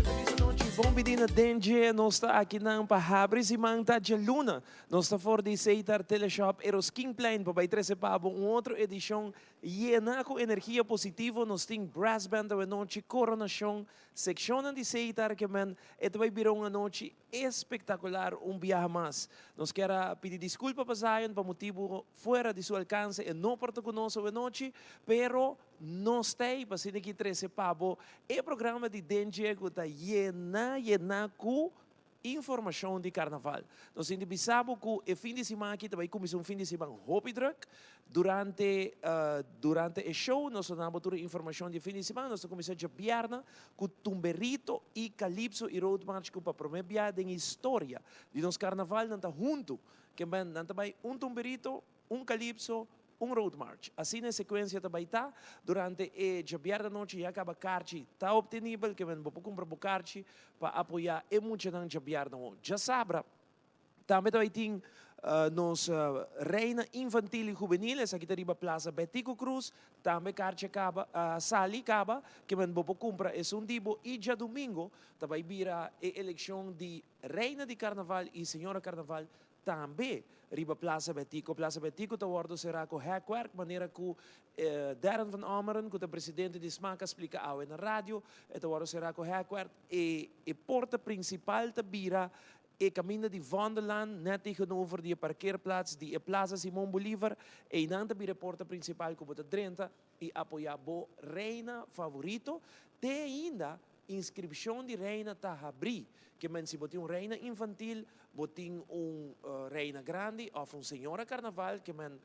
Feliz anochi, bon bini na Dengue. Nos ta akinan pa habri siman ta djaluna. Nos ta for di Seitar Teleshop Eroskinplein pa bai trese pa bo un otro edishon yena ku energia positivo. Nos tin brass band awenochi, koronashon, sekshonnan di Seitar ke men e ta bai bira un anochi Espectacular un biaha mas. Nos kier a pidi disculpa pa Zion pa motibu fuera di su alcance e no por ta cu nos awenochi, pero nos ta ey pa asina ki trece pa bo e programa di Dengue cu ta yena yena cu informacion di Carnaval. Nos tin di bisa bo cu e fin di siman aki ta bay cuminsa un fin di siman hopi druk. Durante durante e show nos ta duna bo tur e informacion di e fin di siman. Nos ta cuminsa djabièrnè cu Tumberito y Calypso y Road March cu pa prome bia den historia di nos carnaval nan ta hunto. Kemben nan ta bay un Tumberito, un Calypso, un Road March. Asina e secuencia ta bay ta durante e djabièrnè anochi ya caba carchi ta obtenibel kemben bo por cumpra bo carchi pa apoya e muchanan djabièrnè awo. Djasabra Tambe ta bay tin nos Reina Infantil y Juvenil, esaki ta riba Plaza Betico Cruz, tambe karchi a caba, a sali caba, ke men bo por cumpra esun di bo y djadumingo ta bay bira e eleccion di Reina di Carnaval y Señora Carnaval tambe riba Plaza Betico. Plaza Betico ta wordo cera cu hekwerk manera cu Darren van Ommeren cu ta presidente di smac a splica awe na radio, e ta wordo cera cu hekwerk, e porta principal ta bira E kaminda di Vondellaan, net tegenover di e parkeerplaats di e Plaza Simon Bolivar, einan ta bira e porta principal cu bo ta drenta y apoya bo reina favorito. Te ainda inscripcion di reina ta habri. Ke men si bo tin un reina infantil, bo tin un reina grandi of un señora carnaval, ke men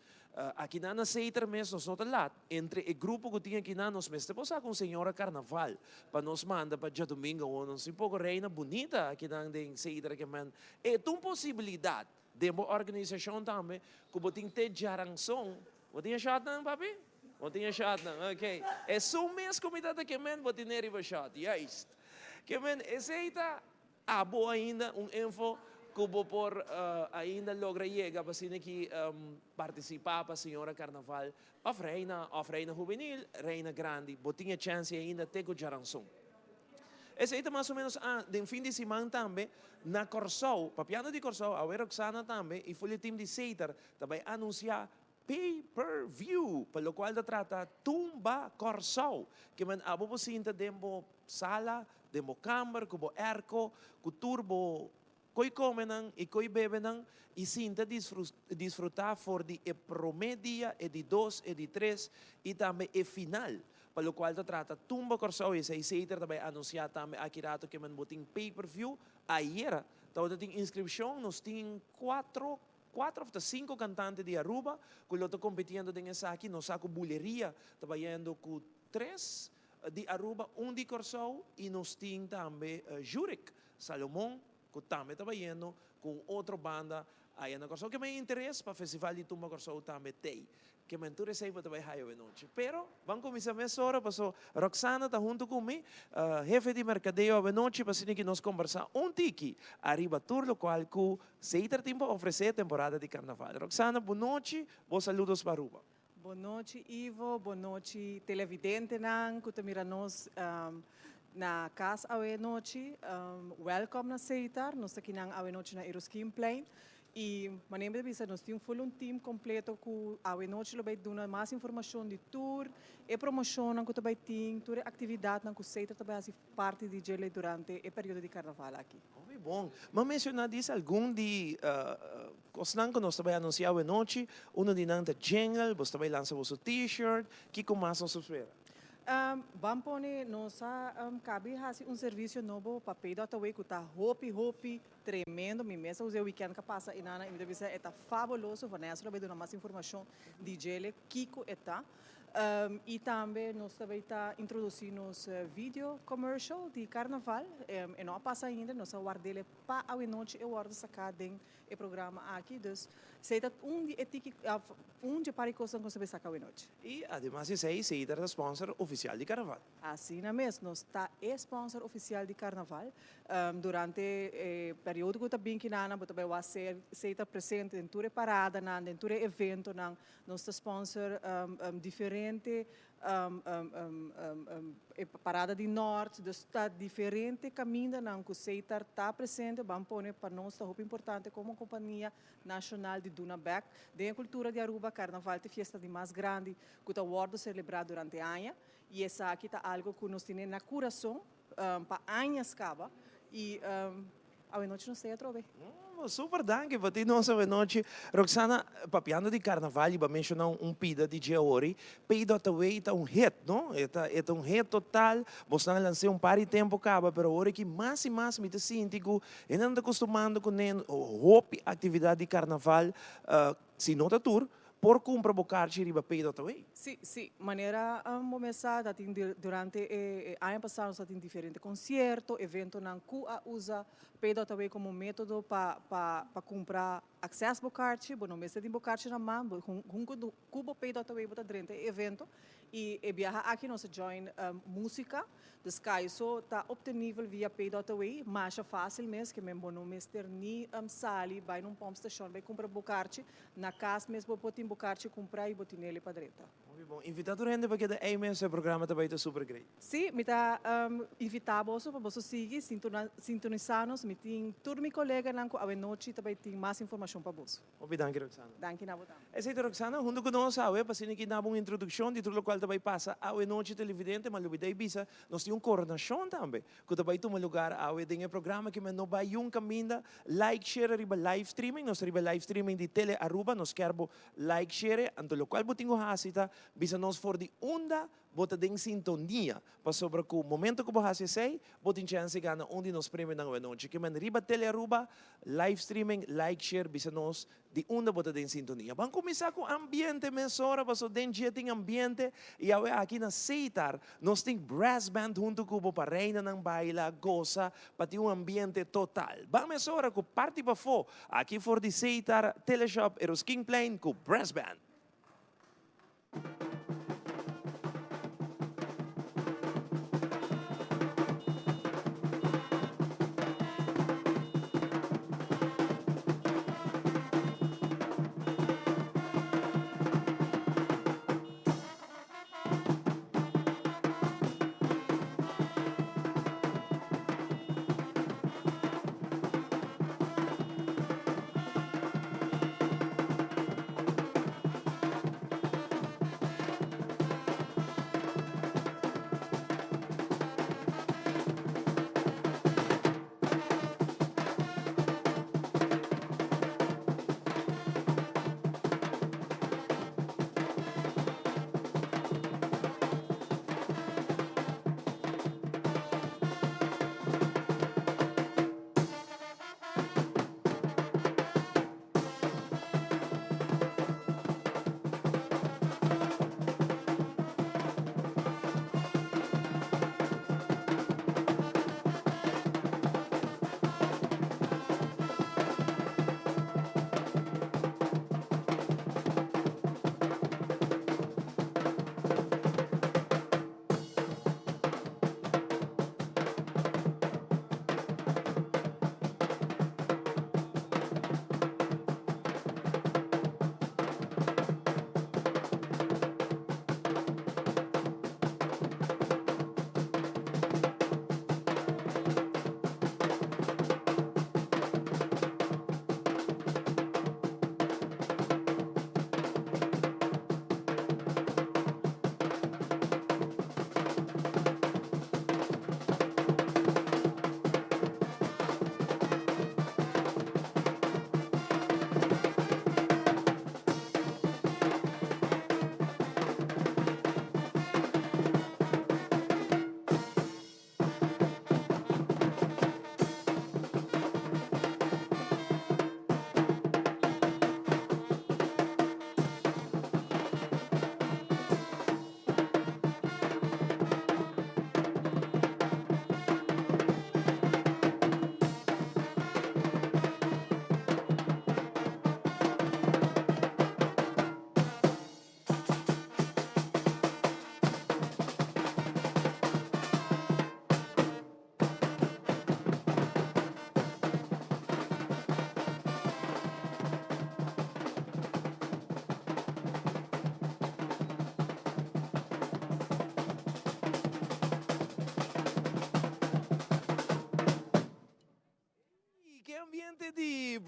Akinan na Seiter mes nos no ta lat. Entre e grupo ku tin akinan nos mester por saka un señora karnaval pa nos manda pa djadumingu awor. Nos tin poko reina bunita akinan den Seiter ke men e ta un posibilidat den bo organisashon tambe ku bo tin te djaranson. Bo tin e shotnan papi? Bo tin e shotnan ok. Esun mes ku mi ta ta ke men bo tine riba shot. Juist. Ke men esei ta Abo ainda un info cu bo por ainda logra yega pa asina ki participa pa Señora Carnaval of Reina of Reina Juvenil, Reina Grandi. Bo tin e chance ainda te cu djaranson. Esey ta mas o menos a den fin di siman tambe na Corsou, papiando di Corsou, awe Roxana tambe y full e team di Seter ta bay anuncia Pay per view, pa locual ta trata Tumba Kòrsou. Ke men abo por sinta den bo sala, den bo kamber ku bo airco, ku tur bo koi komenan i koi bebenan i sinta disfruta for di e prome dia, e di dos, e di tres i tambe e final. Pa locual ta trata Tumba Kòrsou, esei Seiter ta bai anuncia tambe aki rato ke men bo tin pay per view. Ayera tabata tin inscripcion, nos tin cuatro Cuatro of ta cinco cantante di Aruba cu lo ta competiendo den esaki. Nos sa cu Buleria ta bayendo cu tres di Aruba, un di Corsou y nos tin tambe Jurick Salomon cu tambe ta bayendo cu un otro banda. Aya na Kòrsou ke men interes pa Festival di Tumba Kòrsou tambe tei. Ke men tur esei bo ta bai haya awenochi. Pero ban kuminsá mesora paso Roxana ta huntu ku mi, hefe di merkadeo awenochi pa asina ki nos kombersá un tiki ariba tur lokual ku Seiter tin pa ofresé temporada di karnaval. Roxana, bonochi, bo saludos pa Aruba. Bonochi Ivo, bonochi televidentenan ku ta mira nos na kas awe nochi. Welkom na Setar, nos ta kinan awe nochi na Eroskinplein. I manera mi ta bisa nos tin ful un team kompleto ku awe nochi lo bai duna mas informashon di tur e promoshonnan ku ta bai tin, tur e aktividatnan ku Setar ta bai hasi parti di djele durante e periodo di karnaval aki. Hopi bon. M'a menciona dis algun di cosnan cu nos ta bay anuncia awe nochi. Uno di nan ta jingle, boso ta bay lansa boso t-shirt. Kico mas nos ta spera? Ban pone nos a cabi haci un servicio nobo pa Pay.away cu ta hopi hopi tremendo. Mi mes a usa e weekend ca pasa eynan y mi ta bisa e ta fabuloso. Vanessa lo bay duna mas informacion di djele kico e ta. Y tambe nos ta bay ta introduci nos video commercial di carnaval. E no a pasa ainda, nos a wardele pa awenochi e wordo saca den e programa aki. Dus esey ta un di e tiki, un di e par di cosnan cu nos ta bay saca awenochi. Y ademas di esey, esey ta sponsor oficial di carnaval. Asina mes, nos ta e sponsor oficial di carnaval. Durante e periodo cu ta bin kinana bo ta bay wak esey ta presente den tur e paradanan, den tur e eventonan. Nos ta sponsor diferente e parada di Noord, dus ta diferente camindanan cu Setar ta presente, ban pone pa nos ta hopi importante como compania nacional di duna bek den e cultura di Aruba. Carnaval ta e fiesta di mas grandi cu ta wordo celebra durante aña y esaki ta algo cu nos tene na curason pa añas caba y Awenochi nos ta e atrobe. Super danki pa tin nos awenochi. Roxana, papiando di carnaval y bo a menciona un pida di dje awori, Pay Dot Away ta un hit, no? E ta e ta un hit total. Bosnan a lans'é un par di tempo caba, pero awor aki mas y mas mi ta sinti cu hendenan ta costumando cu ne hopi actividad di carnaval, si no ta tur, Por cumpra bo karchi riba Pay.away. Sí, sí. Manera bo mes sa ta tin durante e aña pasado nos ta tin diferente concierto, eventonan cu a usa Pay.away como metodo pa pa pa cumpra acces bo karchi. Bo no mester tin bo karchi na man, bo hunto cu bo Pay.away bo ta drenta e evento y e biaha aki nos a join musica. Dus kaiso ta obtenivel via Pay.away, masha facil mes, ke men bo no mester ni sali bai na un pompstation bai cumpra bo karchi. Na cas mes bo por tin bo karchi cumpra y bo tinele pa drenta. Hopi bon. Invita tur hende pa keda ey mes, e programa ta bay ta super great. Sí, mi ta invita boso pa boso sigui sintonisa nos. Mi tin tur mi coleganan cu awenochi ta bay tin mas informacion pa boso. Hopi danki Roxana. Danki na bo tambe. Esey ta Roxana hunto cu nos awe pa asina ki naba un introduccion di tur locual ta bay pasa awe nochi televidente, ma lubida y bisa nos tin un coronacion tambe cu ta bay tuma lugar awe den e programa ki men no bay yun caminda. Like share riba live streaming, nos ta riba live streaming di Tele Aruba, nos kier bo like share, anto locual bo tin cu haci ta bisa nos for di unda bo ta den sintonia, pasobra cu momento cu bo haci esey, bo tin chance di gana un di nos premionan awe nochi. Ki men riba Tele Aruba, live streaming, like share, bisa nos di unda bo ta den sintonia. Ban cuminsa cu ambiente mesora, paso den dje tin ambiente y awe aki na Seitar nos tin brass band hunto cu bo pa reinanan baila, goza, pa tin un ambiente total. Ban mesora cu parti pafo, aki for di Seitar Teleshop, Eroskinplein cu brass band.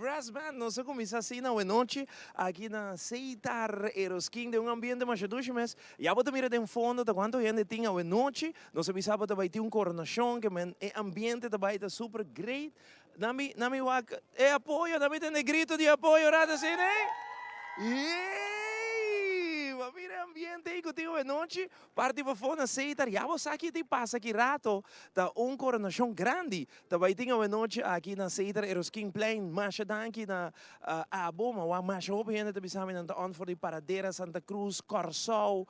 Brass Band. Nos a cuminsa asina awe nochi aki na Seitar Eroskin den un ambiente masha dushi mes. Ya bo ta mira den fondo ta cuanto hende tin awe nochi. Nos a bisa bo ta bay tin un coronacion ke men e ambiente ta bay ta super great. Na mi na mi wak e apoyo, na mi tende grito di apoyo rato asina ey. Yey! Bo a mira e ambiente ey cu tin awe nochi. Parti pafó na Seitar, ya bo sa ki tin pasa ki rato, ta un koronashon grandi ta bai tin awenochi aki na Seitar Eroskinplein. Masha danki na abo, ma wak masha hopi hende ta bisa mi nan ta on for di Paradera, Santa Cruz, Kòrsou.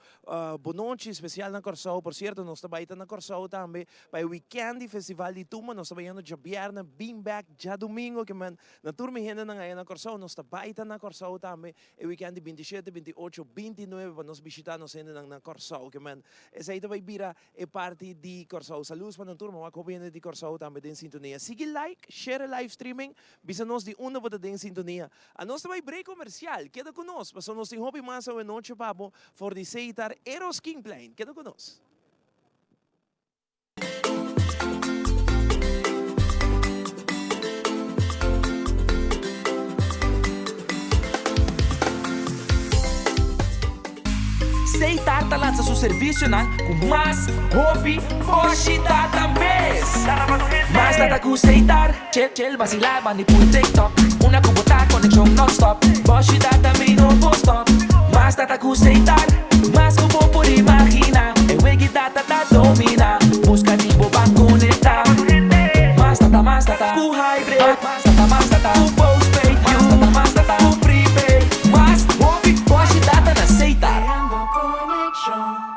Bonochi spesial na Kòrsou. Por sierto nos ta bai ta na Kòrsou tambe pa e wikènt di Festival di Tumba. Nos ta bayendo djabièrnè bin bèk djadumingu ke men na tur mi hendenan aya na Kòrsou. Nos ta bai ta na Kòrsou tambe E weekend di 27, 28, 29 pa nos bishita nos hendenan na Kòrsou. Ke men esei ta bai bira e parti di Kòrsou. Saludos pa nan tur. Mi wak hopi hende di Kòrsou tambe den sintonia. Sigui like, share e live streaming. Bisa nos di unda bo ta den sintonia. Anos ta bai break komersial. Keda ku nos, pasobra nos tin hopi mas awenochi pa bo for di Seitar Eros Kingplein. Keda ku nos. Seitar ta lansa su servisionan ku mas hopi boshi data mes. Mas data ku Seitar, chel chel basila bandi pui TikTok. Una ku bo ta konekshon nonstop, boshi data mi no por stop. Mas data ku Seitar, mas ku bo por imagina. E wegi data ta domina, busca di bo ban conecta. Mas data, mas data, cu hybrid. Mas data, mas data, cu postpaid. Mas data, mas data, cu prepaid. Mas hopi boshi data na Setar. Creando conexion.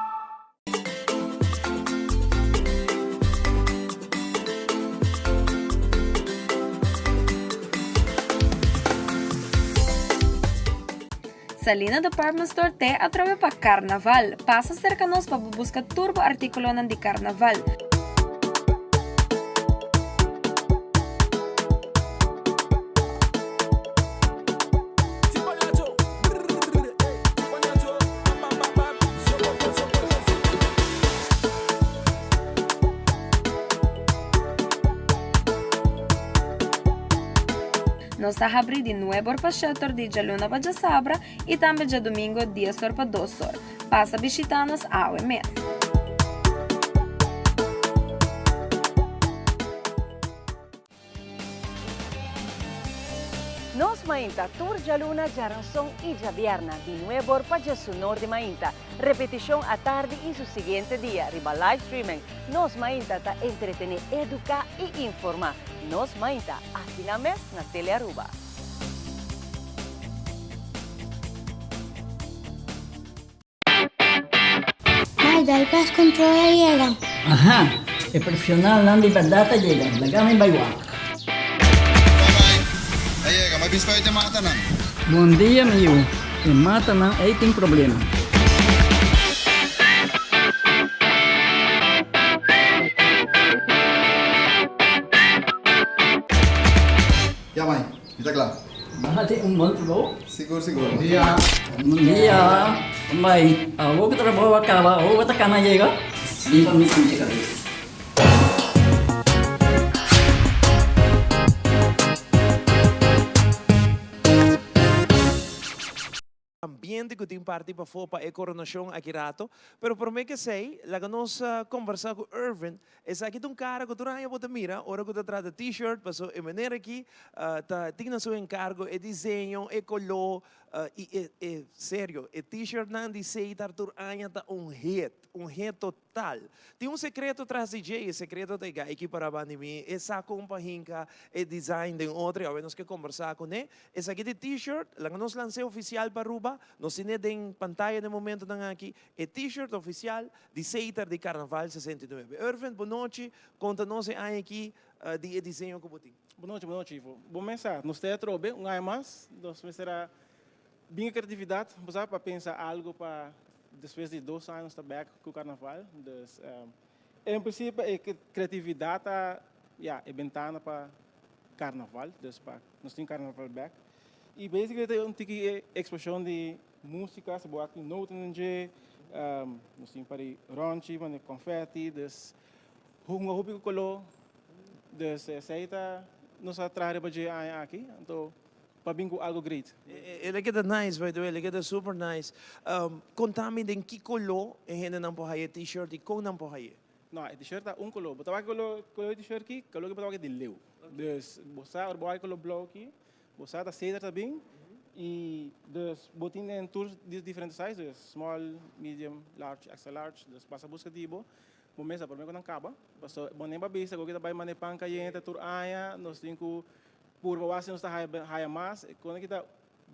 Salina Department Store t'e atrobe pa Carnaval. Pasa serka nos pa bo buska tur bo artíkulonan di Carnaval. Nos ta habri di nuebe or pa shete or di djaluna pa djasabra i tambe djadumingo dies or pa dos or. Pasa bishita nos awe mes. Nos mainta tur djaluna, djaranson i djabierna di nuebe or pa djesunor di mainta. Repetishon atardi i su siguiente dia riba live streaming. Nos mainta ta entretene, educa i informa. Nos mainta aki na mes na Telearuba. Mai, dal pest control a yega. Aha, e profesionalnan di berdad a yega, laga mi bai wak. Bye bye, a yega, mi a bisa pa e matanan. Bon dia mi yu, e matanan ei tin problema. Ya mai, mi ta kla. Bo hasi un bon trabou. Sigur sigur. Bon dia. Bon dia. Mai, awor ku trabou a kaba, awor bo ta kana yega? Limpa mi pinche kabes. Ambiente cu tin parti pafó pa e coronacion aki rato. Pero prome cu esey, laga nos conversa cu Irvin. Esaki ta un cara cu tur aña bo ta mira ora cu ta trata t-shirt, paso e manera aki ta tin na su encargo e diseño, e color y e, e, serio, e t-shirtnan di Seitar tur aña ta un hit, un hit total. Tin un secreto tras di dje y e secreto ta e guy aki para banda di mi. E sa con pa hinca e design den otro y awe nos ke conversa cune. Esaki ta e t-shirt, laga nos lans'é oficial pa Aruba. Nos tin'é den pantaya den momentonan aki, e t-shirt oficial di Seitar di Carnaval 69. Irvin, bon nochi. Conta nos e aña aki di e diseño cu bo tin. Bon nochi, bon nochi Ivo. Bo mes sa, nos ta atrobe un aña mas, nos mester a bin e creatividad, bo sa, pa pensa algo pa despues di dos aña nos ta bek cu Carnaval. Dus, en principio e creatividad ta, ya, e bentana pa Carnaval, dus pa nos tin Carnaval bek. Y basically ta un tiki e expresion di musica, si bo wak tin noten den dje, nos tin par di ronchi, mane confetti, dus hunga hopi cu color. Dus esey ta nos a traha riba dje aña aki, anto. pa bin ku algo great. El a keda nice by the way, el a keda super nice. Konta mi den ki koló e hendenan por haya e t-shirt i kon nan por hay'e? No, e t-shirt ta un koló. Bo ta wak e koló koló di t-shirt aki, koló ku bo ta wak e di leu. Dus bo sa ora bo wak e koló blou aki, bo sa ta ceder ta bin i dus bo tin den tur di diferente size, dus small, medium, large, extra large. Dus pasa buska di bo. Bo mes a prome ku nan kaba. Pasobra bo ne babista ku ta bai manda e pan kayente tur aña, nos tin ku purba wak si nos ta haya haya mas. Kon ki ta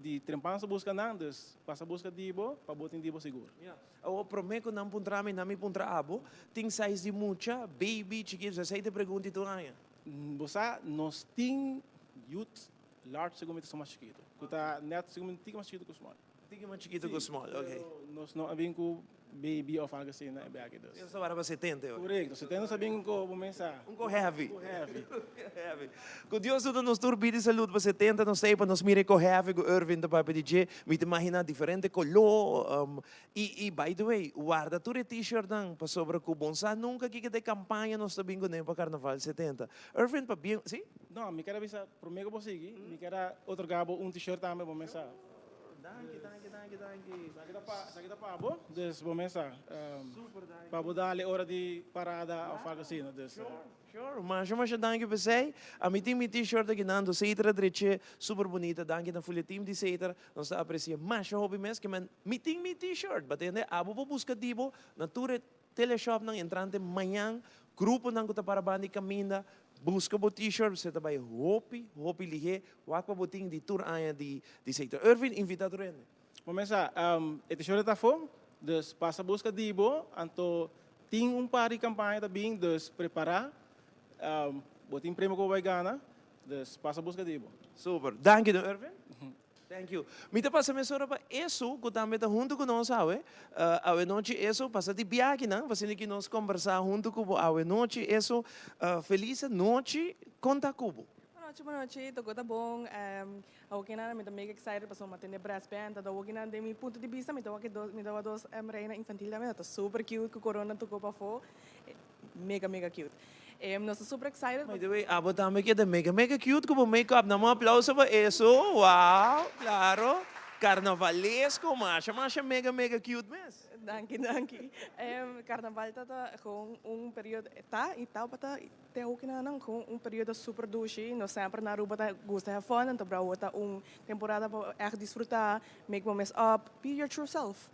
di trempan nos ta buska nan, dus pasa buska di bo pa bo tin di bo sigur. Ya. Awor prome ku nan puntra mi, nan mi puntra abo, tin size di mucha, baby, chikitu, esei ta e pregunta di tur aña. Bo sa nos tin youth large segun mi ta son mas chikitu, ku ta net segun mi tiki mas chikitu ku small. Tiki mas chikitu ku small, ok. Pero nos no a bin ku baby of algo asina e beki dus. Nos ta wara pa setenta e ora. Korekto, setenta nos a bin ku bo mesa. Un ko heavy. Ku heavy. Heavy. Ku Dios duna nos tur bida i salud pa setenta nos ta ei pa nos mira e ko heavy ku Irvin ta papia di dje. Mi ta imagina diferente koló. I, i by the way, warda tur e t-shirtnan pasobra ku bon sa nunka kiko ta e kampaña nos ta bin kuné pa Karnaval setenta. Irvin pabien, si? No, mi ker a bisa promé ku bo sigui, mi ker a otorgá bo un t-shirt tambe bo mesa. Danki, danki, danki, danki. Esaki ta pa, esaki ta pa bo, dus bo mes sa. Pa bo dale ora di parada of algo asina, dus. Sure, sure. Masha, masha danki p'esei. Ami tin mi t-shirt aki nan, do Seiter a dreche, super bunita. Danki na full e team di Seiter. Nos ta aprecia masha hopi mes ke men mi tin mi t-shirt. Batende, abo por buska di bo na tur e Teleshopnan entrante mañan, gruponan ku ta para banda di kaminda, buska bo t-shirt, bo ta bai hopi, hopi lihé, wak pa bo tin di tur aña di di sektor. Irvin, invitá tur hende. Bo mesa, e t-shirt ta afó, dus pasa buska di bo, anto tin un par di kampaña ta bin, dus prepará, bo tin premio ku bo bai gana, dus pasa buska di bo. Super. Danki don Irvin. Thank you. Mi ta pasa mesora pa Esu ku tambe ta huntu ku nos awe. Awe nochi Esu, pasa di biakinan pa asina ki nos kombersá huntu ku bo awe nochi. Esu, felis anochi. Kon ta ku bo? Bon nochi, bon nochi. Toko ta bon. Awokinan mi ta mega excited pasobra mi a tende brass band. Anto awokinan den mi punto di bista mi ta wak e dos, mi ta wak dos reina infantil tambe. Ta super cute ku korona toko pafó. Mega mega cute. Nos ta super excited. By the way, abo tambe keda mega mega cute ku bo make up. Dame un aplauso pa eso. Wow, claro. Carnavalesco, masha masha mega mega cute mes. Danki, danki. Carnaval ta ta gewoon un periodo, ta y tabata te hoki nan nan, gewoon un periodo super dushi. Nos semper na Aruba ta gusta have fun, anto Bravo ta un temporada pa echt disfruta, make bo mes up, be your true self.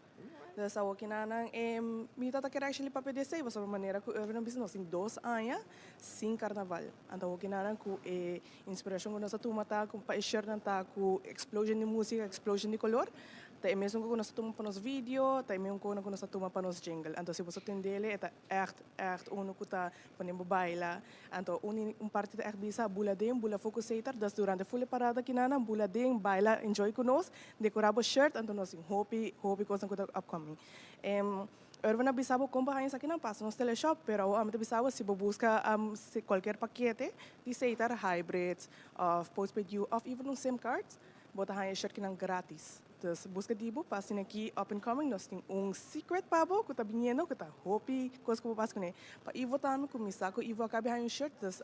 Dus awo kinanan e mi tata kere actually papia di esey pasobra manera cu Irvin a bisa nos tin dos aña sin carnaval. Anto awo kinanan cu e inspiracion cu nos a tuma ta cu pa e shirtnan ta cu explosion di musica, explosion di color, ta e mesun cu nos a tuma pa nos video, ta e mesun cu nos a tuma pa nos jingle. Anto si boso tendele e ta echt echt uno cu ta pone bo baila. Anto un un parti ta echt bisa bula den, bula fo cu Seitar, dus durante ful e parada kinanan bula den, baila, enjoy cu nos. Decorá bo shirt, anto nos tin hopi, hopi kosnan ku ta upcoming. Erwin a bisa bo kon bo haña esakinan, pasa nos teleshop, pero awor ami ta bisa bo si bo buska kualkier pakete di Setar, hybrids òf postpaid U òf even un sim card, bo ta haña e shirtkinan gratis. Dus buska di bo pa asina aki up and coming nos tin un secret pa bo ku ta biniendo ku ta hopi kos ku bo pasa kuné. Pa Ivo tambe ku mi sa ku Ivo a kabi haña un shirt, dus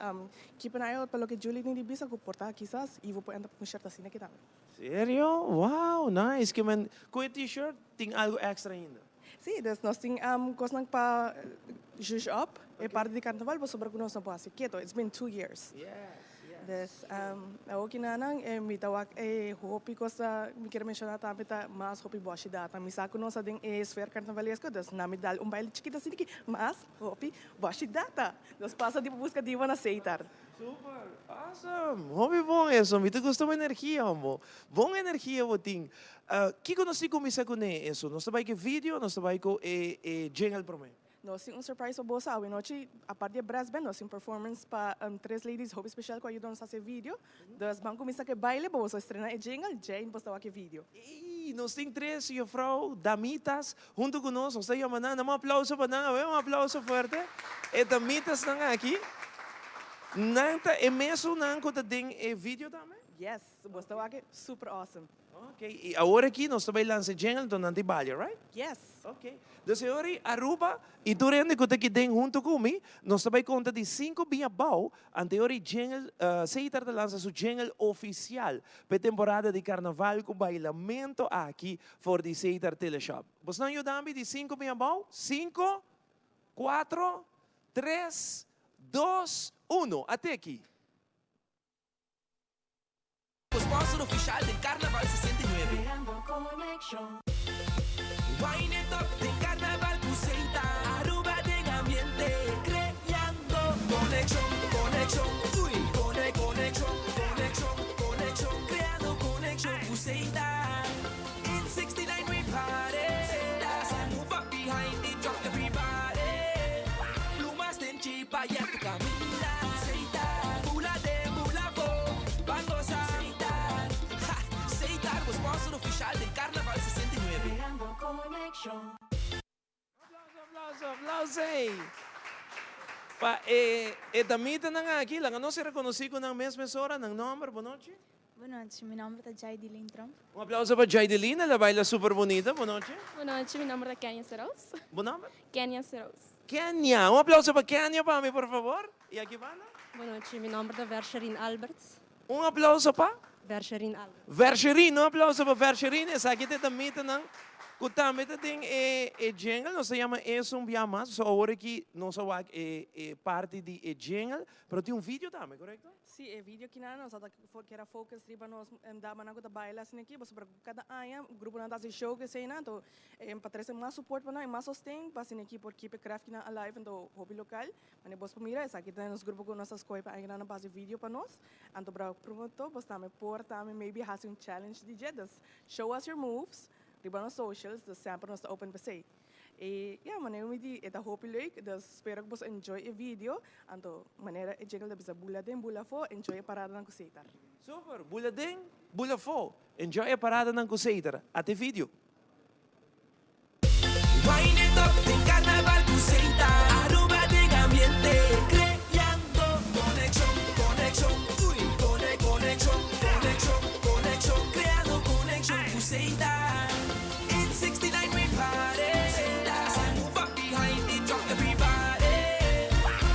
keep an eye out pa loke Julie tin di bisa ku por ta kisas Ivo por enta ku un shirt asina aki tambe. Serio? Wow, nice. Ke men ku e t-shirt tin algo extra ainda? Sí, dus nos tin kosnan pa zhuzh up e parti di karnaval pasobra ku nos no por hasi keto. It's been two years. Yes, yes. Dus awor ki nan mi ta wak e hopi kos ta mi kier menshoná tambe ta mas hopi bòshi data. Mi sa ku nos ta den e sfera karnavalesko, dus nan mi dal un baile chikito asina ki mas hopi bòshi data. Nos pasa di buska diva na Seitar. Super! Awesome! Hopi bon eso. Mi ta gusta bo energia hombo. Bon energia bo tin. Kiko nos tin kuminsá kuné eso? Nos ta bai ku e video, nos ta bai ku e e jingle promé. Nos tin un surprise pa boso awenochi. Apart di e brass band nos tin performance pa tres ladies hopi special ku a yuda nos hasi e video. Dus ban kuminsá ku e baile pa boso estrena e jingle, djei boso ta wak e video. Ey! Nos tin tres juffrouw, damitas, huntu ku nos. Nos ta yama nan. Dame un aplauso pa nan. Awe un aplauso fuerte. E damitasnan aki, nan ta e mesunnan ku ta den e video tambe? Yes! Boso ta wak e super awesome. Ok, y awor aki nos ta bay lansa e jingle enton nan ta balia, right? Yes. Ok, dus e ora Aruba y tur hende cu ta aki den hunto cu mi, nos ta bay conta di cinco bin abao, ante e ora jingle, Setar ta lansa su jingle oficial pa e temporada di carnaval cu bailamento aki for di Setar Teleshop. Bosnan yuda mi di cinco bin abao? Cinco, cuatro, tres, dos, uno, ateki! Sponsor oficial den Carnaval 69. Creando conexion. Wine it up den Carnaval cu Seita. Aruba den ambiente. Creando conexion, conexion, uy. Cone, conexion, conexion, conexion. Creando conexion cu Seita. In 69 we party. Seita, so move up behind the truck everybody. Plumas den chipa ya tu caminda. Seita, bula den bula bo. Ban goza. Seita, ha, Seita, bo sponsor oficial den Carnaval 69. Creando conexion. Aplauso, aplauso, aplauso ey. Pa e e damitanan aki, laga nos ser reconoci cu nan mes mesora, nan nomber, bon nochi. Bon nochi, mi nomber ta Jaideline Tromp. Un aplauso pa Jaideline, el a baila super bunita, bon nochi. Bon nochi, mi nomber ta Kenia Serows. Bo nomber? Kenia Serows. Kenia, un aplauso pa Kenia pa mi por favor. Y aki banda? Bon nochi, mi nomber ta Versherine Alberts. Un aplauso pa? Versherine Alberts. Versherine, un aplauso pa Versherine. Esaki ta e damitanan cu tambe ta den e e jingle. Nos ta yama esun bia mas, so awor aki nos a wak e e parti di e jingle, pero tin un video tambe, corecto? Si, e video kinan nos a ta kier a focus riba nos damanan cu ta baila asina aki, pasobra cada aña gruponan ta haci show cu eseinan, anto pa trece mas support pa nan y mas sosten pa asina aki por keep e craft kinan alive anto hopi local. Mane bos por mira esaki ta nos grupo cu nos a scoge pa añanan pa haci video pa nos, anto bra promotor bos tambe por tambe maybe haci un challenge di dje, dus show us your moves riba nos socials, dus semper nos ta open pa esey. E ya, manera mi di e ta hopi leuk, dus spero ku boso enjoy e video. Anto manera e jingle ta bisa bula den, bula afó, enjoy e paradanan ku Setar. Super! Bula den, bula afó, enjoy e paradanan ku Setar. Ata e video. Wine it up den carnaval ku Setar. Aruba den ambiente, creando conexion, conexion, uy, cone, conexion, conexion, conexion, creando conexion ku Setar. In 69 we party So move up behind the truck everybody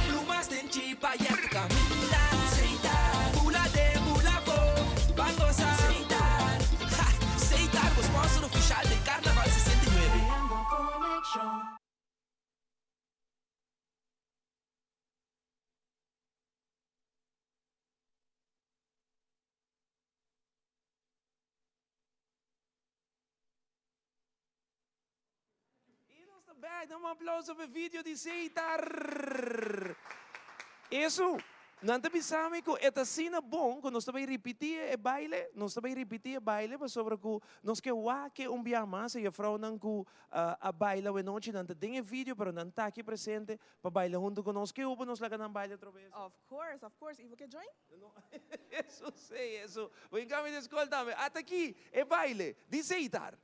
Plumas den chipa ya tu caminda Bula den bula bo Ban goza Ha! Setar bo sponsor oficial den Carnaval 69. Creando conexion. Y nos ta back, dame un aplauso pa e video di Seitar. Eso, nan ta bisa mi cu e ta asina bon cu nos ta bay ripiti e baile, nos ta bay ripiti e baile pasobra cu nos ke wak un bia mas e juffrouwnan cu a baila awenochi, nan ta den e video pero nan ta aki presente pa baila hunto cu nos. Ke hubo nos laga nan baila otro bes? Of course, of course. Ivo ke join? Eso si, eso. Bo in cambio di school tambe. Ata aki e baile di Seitar.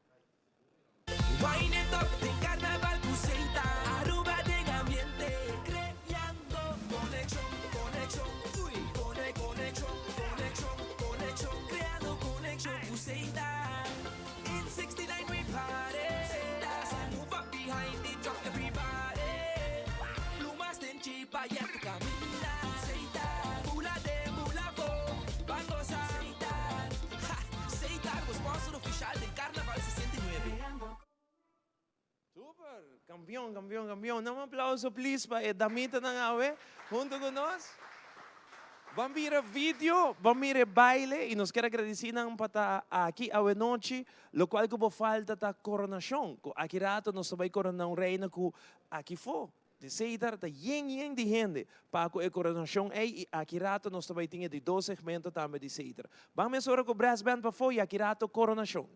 Wine it up den carnaval cu Seita. Aruba den ambiente, creando conexion, conexion, uy, cone, conexion, conexion, conexion, creando conexion cu Seita. In 69 we party, Seita, so move up behind the truck everybody. Plumas den chipa ya tu caminda, Seita, bula den bula bo, ban goza, Seita, ha, Seita, bo sponsor oficial den Carnaval 69. Super! Campeon, campeon, campeon. Dame un aplauso please pa e damitanan awe hunto cu nos. Ban mira video, ban mira e baile y nos kier a gradici nan pa ta aki awe nochi. Locual cu bo falta ta coronacion. Cu aki rato nos ta bay corona un reina cu aki fo. Di Setar ta yen yen di hende pa cu e coronacion ey y aki rato nos ta bay tin e di dos segmento tambe di Setar. Ban mesora cu brass band pafo y aki rato coronacion.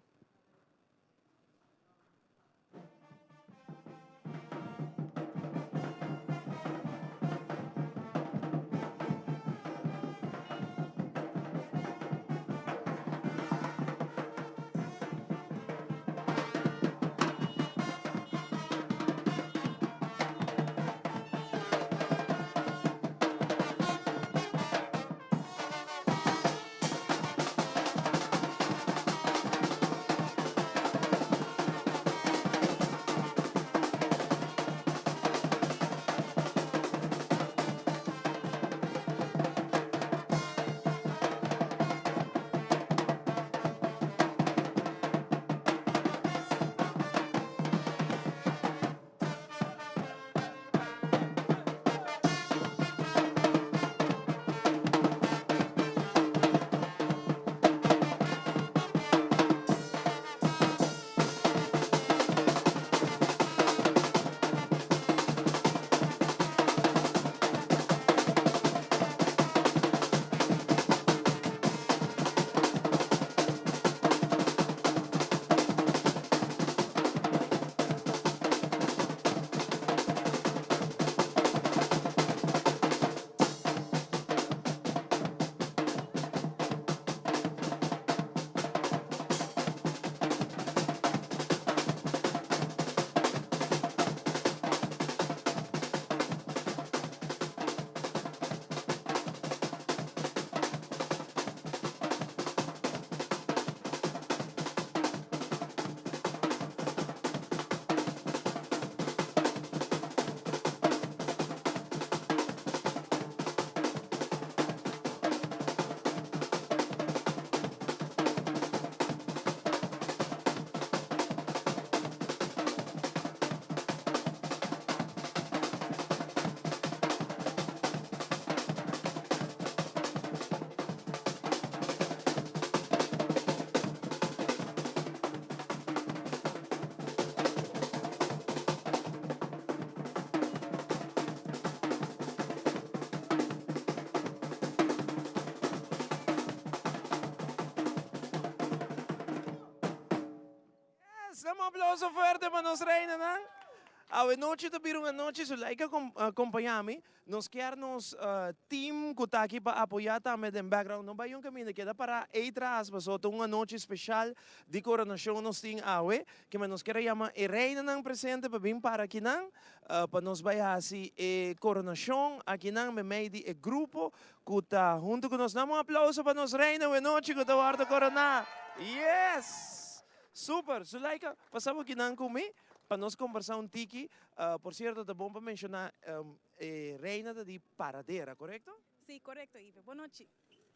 Yes! Dame un aplauso fuerte pa nos reinanan. Awe nochi ta bira un anochi, so like acompaña mi. Nos kier nos team cu ta aki pa apoya tambe den background. No bay un caminda, keda para ey tras paso ta un anochi special di coronacion nos tin awe. Kimen nos kier a yama e reinanan presente pa bin para akinan pa nos bay haci e coronacion akinan memey di e grupo cu ta hunto cu nos. Dame un aplauso pa nos reina awe nochi cu ta wordo corona. Yes! Super! Zulaika, pasa bo kinan cu mi pa nos combersa un tiki. Por cierto, ta bon pa menciona e reina ta di Paradera, corecto? Si, corecto, Ive. Bon nochi.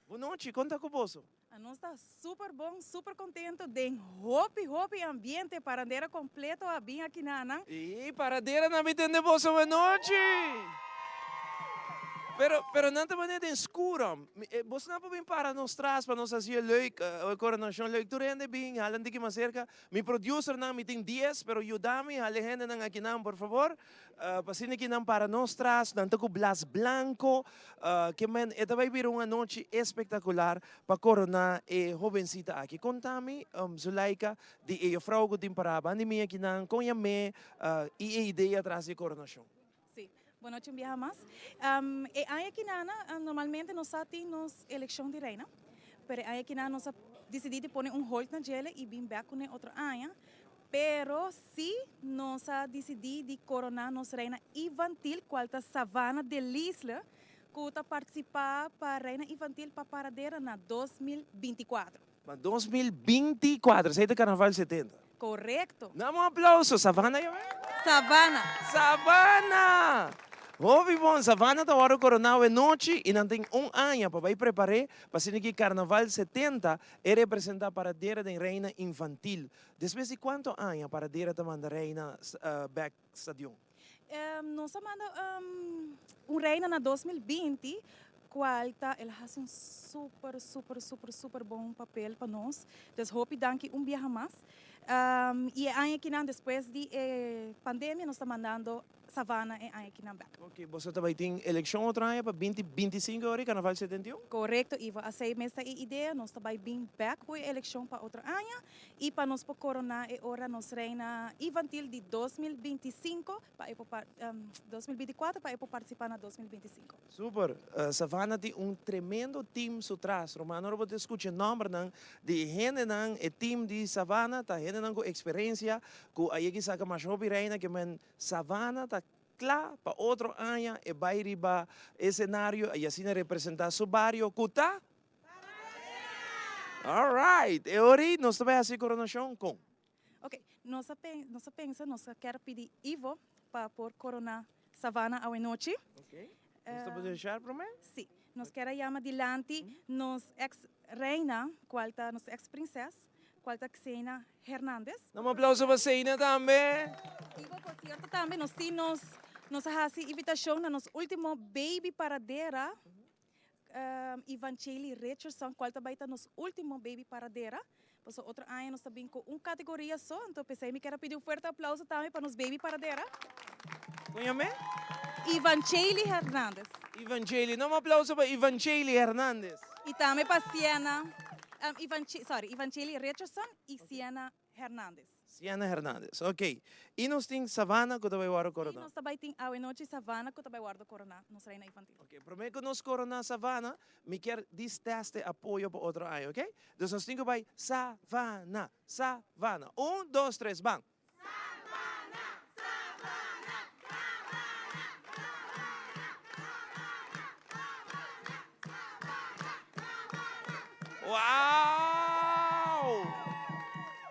Bon nochi, con ta cu boso? Nos ta super bon, super contento den hopi, hopi ambiente. Paradera completo a bin aki na nan. Y Paradera nan bin tende boso bon nochi. Pero, pero nan ta manera den scuro. Boso nan por bin para nos tras pa nos haci e leuk, e coronacion leuk. Tur hende bin, hala un tiki mas cerca. Mi producernan, mi tin dies, pero yuda mi hala e hendenan akinan, por favor. Pa asina ki nan para nos tras, nan ta ku blas blanco. Ke men, e ta bai bira un anochi espectacular pa corona e hobencita aki. Conta mi, Zulaika, di e juffrouw ku tin para banda di mi akinan, kon yam'é i e idea tras di e coronacion? Sí. Bon nochi un biaha mas. E aña aki nan, normalmente nos sa tin nos eleccion di reina, pero e aña aki nan nos a dicidi di pone un hold na djele y bin bek cune otro aña. Pero si nos a dicidi di corona nos reina infantil cual ta Savannah Delisle cu ta participa pa reina infantil pa Paradera na 2024. Pa 2024, esey ta Carnaval 70. Corecto. Dame un aplauso, Savannah ya bai? Savannah. Savannah! Hopi bon, Savannah ta worde corona awe nochi y nan tin un aña pa bai prepare pa asina ki Carnaval 70 e representa Paradera den Reina Infantil. Despues di cuanto aña Paradera ta manda Reina bek stadion? Nos a manda un reina na 2020 cual ta el haci un super super super super bon papel pa nos. Dus hopi danki un biaha mas. Y e aña kinan despues di e pandemia nos ta mandando Savannah e aña kinan bek. Ok, boso ta bay tin eleccion otro aña pa binti 25 ora y carnaval 71? Corecto Ivo, asey mes ta e idea, nos ta bay bin bek cu e eleccion pa otro aña y pa nos por corona e ora nos reina infantil di 2025 pa e por 2024 pa e por participa na 2025. Super! Savannah tin un tremendo team su tras. Ruman, ora bo ta scucha e nombernan di e hendenan, e team di Savannah ta hendenan cu experiencia, cu a yega y saca masha hopi reina ke men Savannah ta cla pa otro aña e bay riba escenario y asina representa su bario cu ta Alright! E ora ey nos ta bay haci coronacion con? Ok, nos a nos a pensa nos a kier pidi Ivo pa por corona Savannah awenochi. Ok, nos ta por desha prome? Si, nos kier a yama dilanti nos ex reina cual ta nos ex prinses cual ta Xena Hernandez. Dame un aplauso pa Xena tambe. Ivo, por cierto tambe nos tin nos nos a haci invitacion na nos ultimo baby paradera Ivanchely Richardson cual ta bay ta nos ultimo baby paradera. Pasobra otro aña nos ta bin cu un categoria so, anto pesey mi kier a pidi un fuerte aplauso tambe pa nos baby paradera. Con yam'e? Ivanchely Hernandez. Ivanchely, dame un aplauso pa Ivanchely Hernandez. Y tambe pa Sienna, sorry, Ivanchely Richardson y Sienna Hernandez. Sienna Hernandez, ok. Y nos tin Savannah cu ta bay wordo corona. Y nos ta bay tin awenochi Savannah cu ta bay wordo corona, nos reina infantil. Ok, prome cu nos corona Savannah, mi kier dis test e apoyo pa otro aña, ok? Dus nos tin cu bay Savannah, Savannah. Un, dos, tres, ban! Savannah, Savannah, Savannah, Savannah, Savannah, Savannah, Savannah, Savannah. Wow!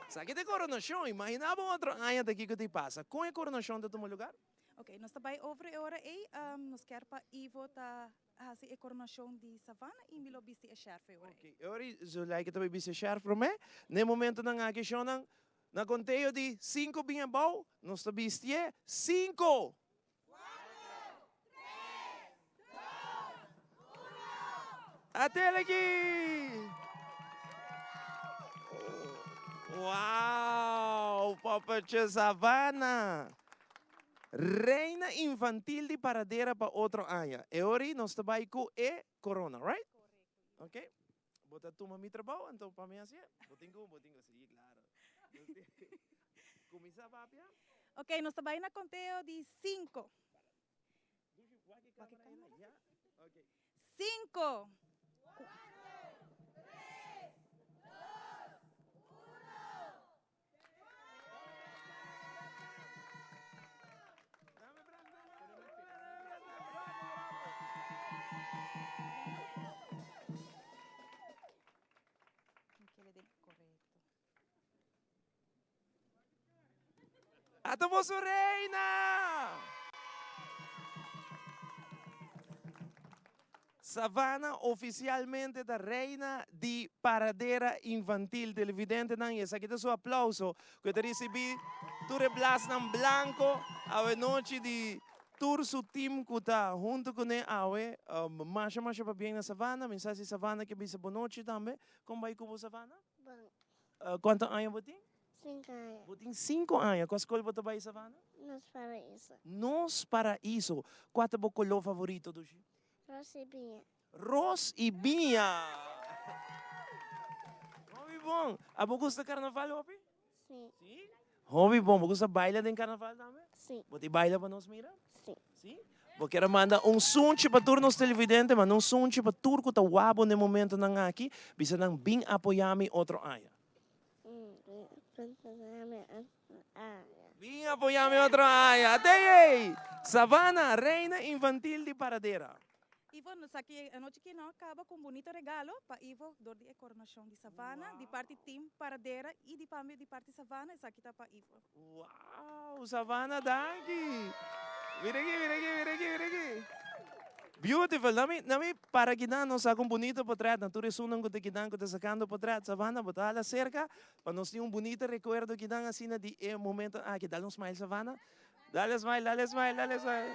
Esaki ta e coronacion. Imagina bo otro aña ta kico ta pasa. Con e coronacion ta tuma lugar? Ok, nos ta bay over e ora ey. Nos kier pa Ivo ta hasi e coronacion di Savannah y mi lo bisti e sherf e ora ey. Ok, e ora ey Zulaika ta bay bisti e sherf prome. Na e momentonan aki shownan Na conteo di cinco bin abao, nos ta bistié cinco! Cuatro, tres, dos, uno! Atel aki! Wow! Poppetje Savannah! Reina infantil di Paradera pa otro aña. E ora ei nos ta bai cu e corona, right? Ok. Bo ta tuma mi trabou, anto pa mi hacié. Bo tin cu, bo tin cu, sí, claro. Kuminsá papia. Ok, nos ta bai na konteo di sinku. Wak e kamera ei na? Ya. Ok. Sinku. Kuater, tres, dos, uno. Ata boso reina! Savannah oficialmente ta reina di Paradera Infantil. Televidentenan, y esaki ta su aplauso cu e ta ricibi tur e blasnan blanco awe nochi di tur su team cu ta hunto cune awe. Masha masha pabien na Savannah. Mi sa si Savannah ke bisa bonochi tambe. Con bay cu bo Savannah? Bon. Cuanto aña bo tin? Cinco aña. Bo tin cinco aña. Cua scol bo ta bay Savannah? Nos Paraiso. Nos Paraiso. Cua ta bo color favorito Dushi? Ros y biña. Ros y biña! Hopi bon. Abo gusta carnaval hopi? Si. Si? Hopi bon. Bo gusta baila den carnaval tambe? Si. Bo tin baila pa nos mira? Si. Si? Bo kier a manda un sunchi pa tur nos televidente, manda un sunchi pa tur cu ta wak bo den momentonan aki, bisa nan bin apoya mi otro aña. Bin apoya mi otro aña. Atey ey! Savannah, reina infantil di Paradera. Ivo, nos aki anochi ki no a caba cu un bunito regalo pa Ivo door di e coronacion di Savannah, di parti team Paradera y di pambio di parti Savannah, esaki ta pa Ivo. Wow, Savannah danki. Mira aki, mira aki, mira aki, mira aki. Beautiful. Nami, nami para kinan nos saca un bunito potret. Na tur esunnan cu ta kinan cu ta sacando potret. Savannah, bo ta hala cerca pa nos tin un bunito recuerdo kinan asina di e momento aki. Dale un smile, Savannah. Dale smile, dale smile, dale smile.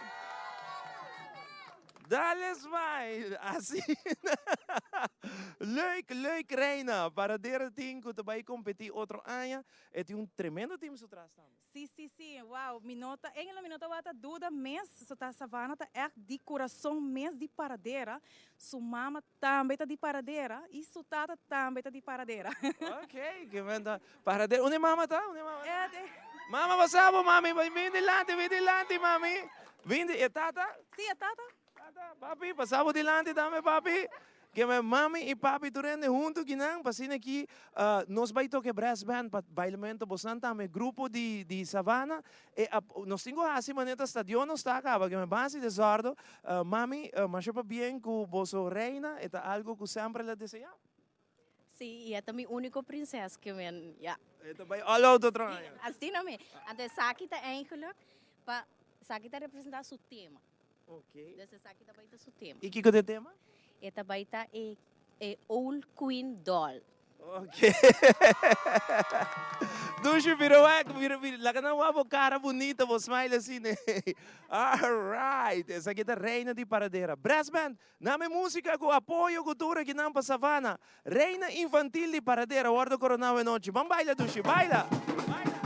Dale smile. Asina. Leuk, leuk Reina. Paradera tin cu ta bay competi otro aña. E tin un tremendo team su tras tambe. Si, si, si. Wow, mi no ta, eigenlijk mi no tabata duda mes, so ta Savannah ta echt di curason mes di Paradera. Su mama tambe ta di Paradera y su tata tambe ta di Paradera. Ok, ke men ta Paradera. Unda e mama ta? Unda e mama ta? E de. Mama pasa bo mami, bin dilanti, bin dilanti mami. Bin di, e tata? Si, e tata. Tata, papi, pasa bo dilanti tambe papi. Ke mi mami i papi tur hende huntu kinan pa asina ki nos bai toka e brass band pa bailamento bosnan tambe grupo di di Savannah e nos tin ku hasi manera ta stadion nos ta kaba ke mi basi desordo mami masha pabien ku boso reina e ta algo ku semper el a desea. Sí, i e ta mi úniko prinses ke men, ya. E ta bai all out otro aña. Asina mi. Anto esaki ta eigenlijk pa esaki ta representá su tema. Ok. Dus esaki ta bai ta su tema. I kiko ta e tema? E ta bai ta e e Old Queen Doll. Ok. Dushi bira wak, bira bira, laga nan wak bo cara bunita, bo smile asina. Alright, esaki ta Reina di Paradera. Brass band, name musica cu apoyo cu tur akinan pa Savannah. Reina Infantil di Paradera wordo corona awe nochi. Ban baila Dushi, baila! Baila!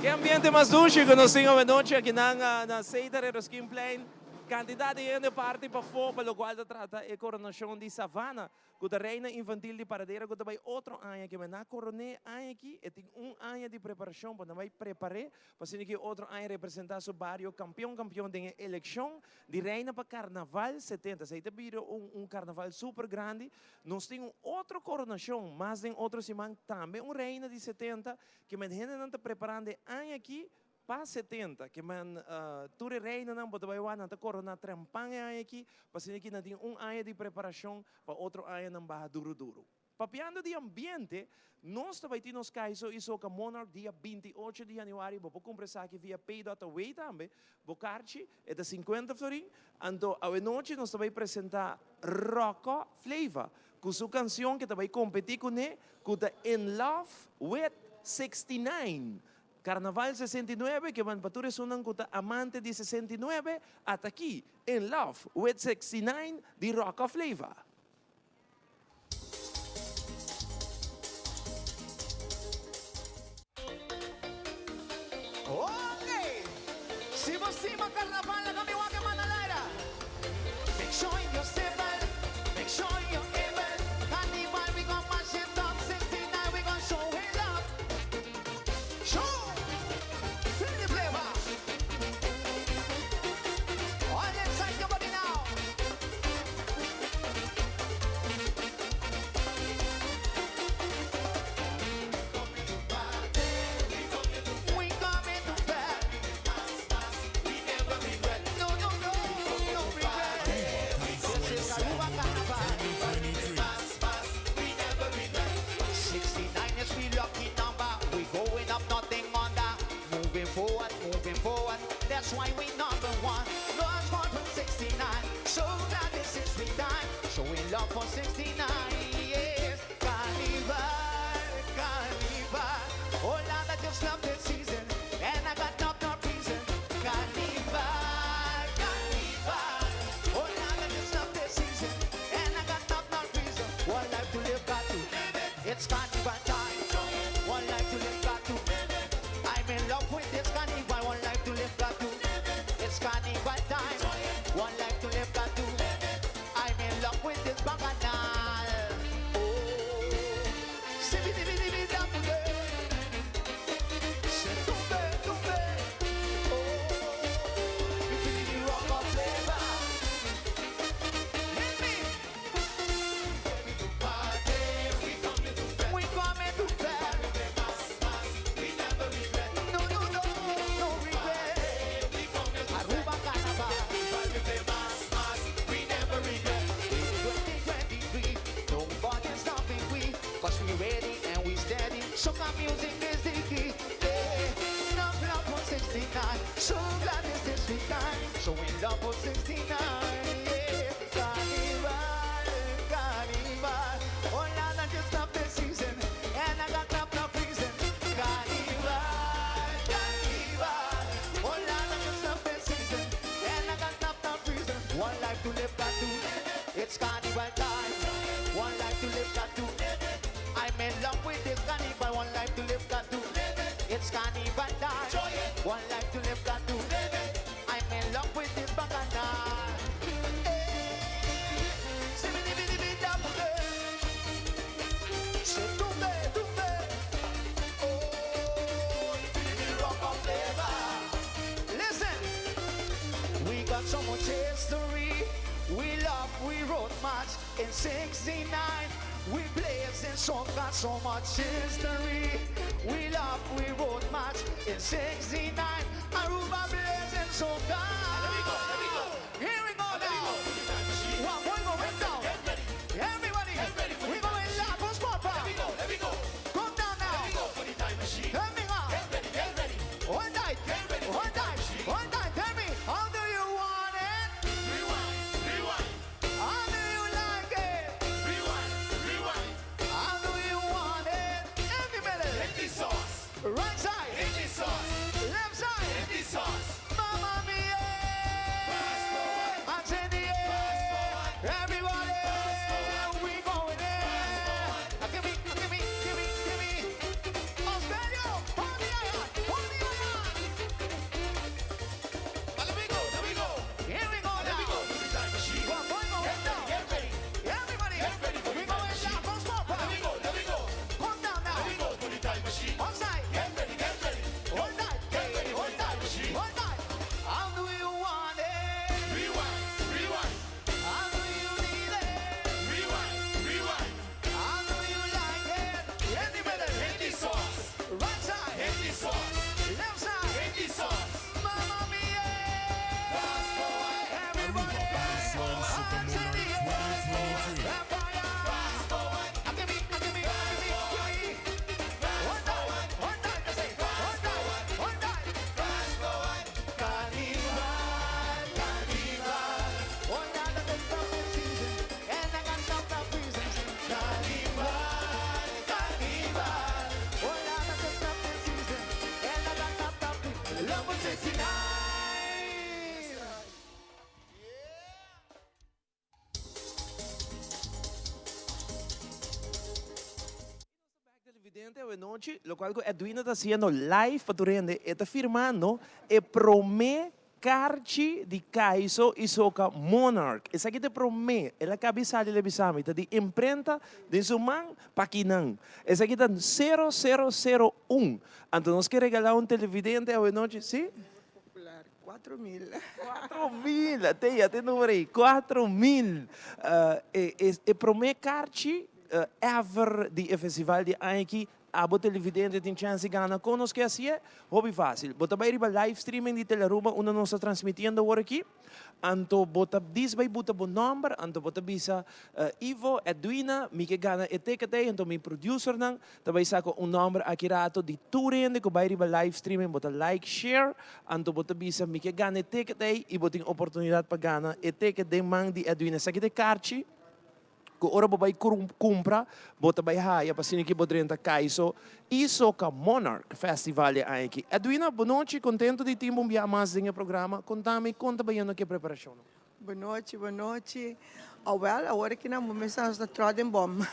Ke ambiente mas dushi ku nos tin awenochi akinan na Seita Redoskinplein. Kantidat di hende parti pafó pa lokual ta trata e koronashon di Savannah ku ta reina infantil di Paradera ku ta bai otro aña ke men a koroné aña aki e tin un aña di preparashon pa nan bai prepar'é pa asina ki otro aña representá su bario kampion kampion den e elekshon di reina pa karnaval 70. Esei ta bira un un karnaval super grandi. Nos tin un otro koronashon mas den otro siman tambe un reina di 70 ke men hendenan ta preparando e aña aki. Pa 70, ke men tur e reinanan bo ta bai wak nan ta korona trempan e aña aki, pasobra aki nan tin un aña di preparashon pa otro aña nan baha duru duru. Papiando di ambiente, nos ta bai tin nos Kaiso y Soca Monarch dia 28 di januari, bo por kumpra esaki via pay.away tambe, bo karchi e ta 50 florin, anto awenochi nos ta bai presenta Rocco Flava ku su kansion ke ta bai kompeti kuné ku ta In Love With 69. Carnaval 69 ke ban pa tur esunnan ku ta amante di 69 ata aki In Love With 69 di Rocco Flava. Ok! Si bo stima carnaval laga mi wak e manda laira. Make sure you're civil, make sure you're able. Carnival we gon' mash it up, 69 we gon' show we love. Show! Feel the flavor. All inside your body now. We coming to fair. We never regret. No, no, no, no regret. This is Aruba Carnival. We never regret. 69 is we lucky number. We going up, nothing under. Moving forward, moving forward. That's why we number one. North from 69. So glad this is we time. Showing love for 69 years. Carnival, Carnival. Oh, Lord, I just love this season. And I got no, no reason. Carnival, Carnival. Oh, Lord, I just love this season. And I got no, no reason. One life to live, got to live it. It's carnival time. One life to live, got to live it. I'm in love with this carnival. One life to live, got to live it. It's carnival time. One life to live, got to live it. I'm in love with this bacchanal. Oh, sibi-dibi-dibi-dum-de. Se tumbe, tumbe. Oh, you feel the rock of flavor. Hit me. We coming to fair. We never regret. No, no, no, no regret. Aruba Carnival. We never regret. 2023, nobody stopping we. 'Cause we ready and we steady. Soca music is the key. Yeah. Love, love for 69. So glad this is the time. Showing love for 69. Yeah. Carnival, Carnival. Oh, Lord, I just love this season. And I got love, no reason. Carnival, Carnival. Oh, Lord, I just love this season. And I got love, no reason. One life to live, got to live it. It's carnival time. One life to live, got to live it. I'm in love with this carnival. One life to live, got to live it. It's carnival time. One life to live, got to live it. I'm in love with this bacchanal. Hey, sibi-dibi-dibi-dum-de. Se tumbe, tumbe. Oh, you feel the rock of flavor. Listen. We got so much history. We love, we wrote much in 69. We blazed in song, got so much history. We love, we wrote much in 69. Aruba blazing soca. Here we go, here we go. Here we go now. One more go right down. Everybody, we going live on Spotify. Here we go, here we go. Come down now. Here we go for the time machine. Let me go. Get ready, get ready. One night, get ready. One night, one night. Tell me, how do you want it? Rewind, rewind. How do you like it? Rewind, rewind. How do you want it? Everybody. Hit the sauce. Right side. Hit the sauce. Left side. Hit the sauce. Mamma mia. Fast forward. Televidente awenochi, locual cu Edwina ta haciendo live pa tur hende, e ta firmando e prome karchi di Kaiso y Soca Monarch. Esaki ta e prome, el a cabi sali el a bisa mi, ta di imprenta den su man pa kinan. Esaki ta sero sero sero un. Anto nos ke regala un televidente awenochi, si? Popular, 4000. 4000, ate ate numero ei, 4000. E e prome karchi ever di e festival di aña aki, abo televidente tin chance di gana. Kon nos ke hasié? Hopi fácil. Bo ta bai riba live streaming di Telearuba unda nos ta transmitiendo awor aki. Anto bo ta dis bai buta bo nòmber, anto bo ta bisa, Ivo, Edwina, mi ke gana e ticket ei, anto mi producernan ta bai saka un nòmber aki rato di tur hende ku bai riba live streaming, bo ta like, share, anto bo ta bisa mi ke gana e ticket ei i bo tin oportunidat pa gana e ticket den man di Edwina. Esaki ta e karchi ku ora bo bai kumpra bo ta bai haya pa asina ki bo drenta Kaiso i Soca Monarch Festival e aña aki. Edwina, bonochi, kontento di tin bo un bia mas den e programa. Konta mi kon ta bayendo ku e preparashonnan. Bonochi, bonochi. Awel, awor aki nan bo mester nos ta trò den bòm.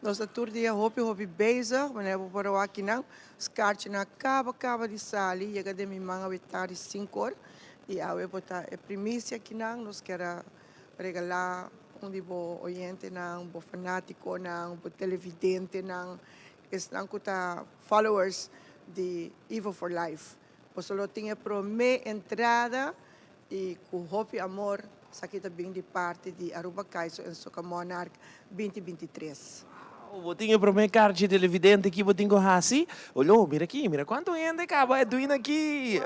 Nos ta tur dia hopi hopi bezig, manera bo por a wak akinan, skarchinan a kaba kaba di sali, yega den mi man awe tardi sinkor, i awe bo ta e primisia akinan, nos kier a Regalá un di bo oyentenan, bo fanátikonan, bo televidentenan, esnan ku ta followers di Ivo for Life. Boso lo tin e promé entrada i ku hopi amor esaki ta bin di parti di Aruba Kaiso en Soca Monarch binti 23. Wow, bo tin e promé karchi televidente ki bo tin ku hasi? Olo, mira aki, mira kuantu hende kaba Edwin aki.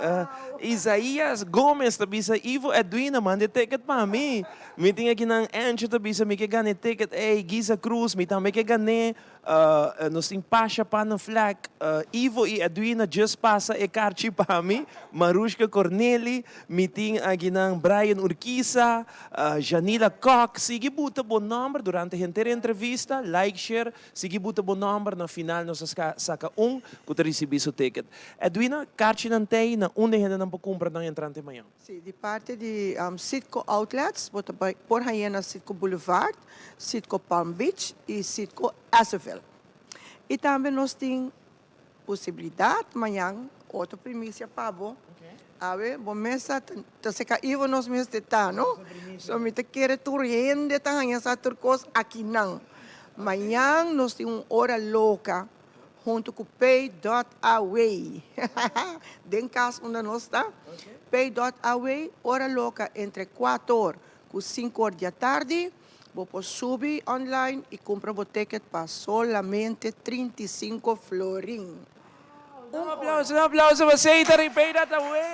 Isaías Gomez ta bisa, Ivo, Edwin a manda e ticket pa mi. Mi tin akinan Ancho ta bisa mi ke gana e ticket ey. Giza Cruz, mi tambe ke gan'é. Nos tin Pasha Pannenvlek, Ivo i Edwina just pasa e karchi pa mi. Marushka Corneli, mi tin akinan Brian Urquiza, Janila Kok. Sigui buta bo nòmber durante henter e entrevista, like, share, sigui buta bo nòmber, na final nos a saka un ku ta risibí su ticket. Edwina, karchinan t'ei na unda e hendenan por kumpra nan entrante mañan? Sí, di parti di Citgo Outlets bo ta bai por hañ'é na Citgo Boulevard, Citgo Palm Beach i Citgo Esseville. I tambe nos tin posibilidat mañan, otro primisia pa bo, awe bo mes sa ta seka Ivo nos mester ta no, so mi ta kere tur hende ta haña sa tur kos akinan. Mañan nos tin un ora loka huntu ku Pay dot Away den kas unda nos ta, Pay dot Away ora loka entre kuator ku sinkor di atardi bo por subi online i kumpra bo ticket pa solamente 35 florin. Un aplauso, un aplauso pa Seitar i Pay dot Away!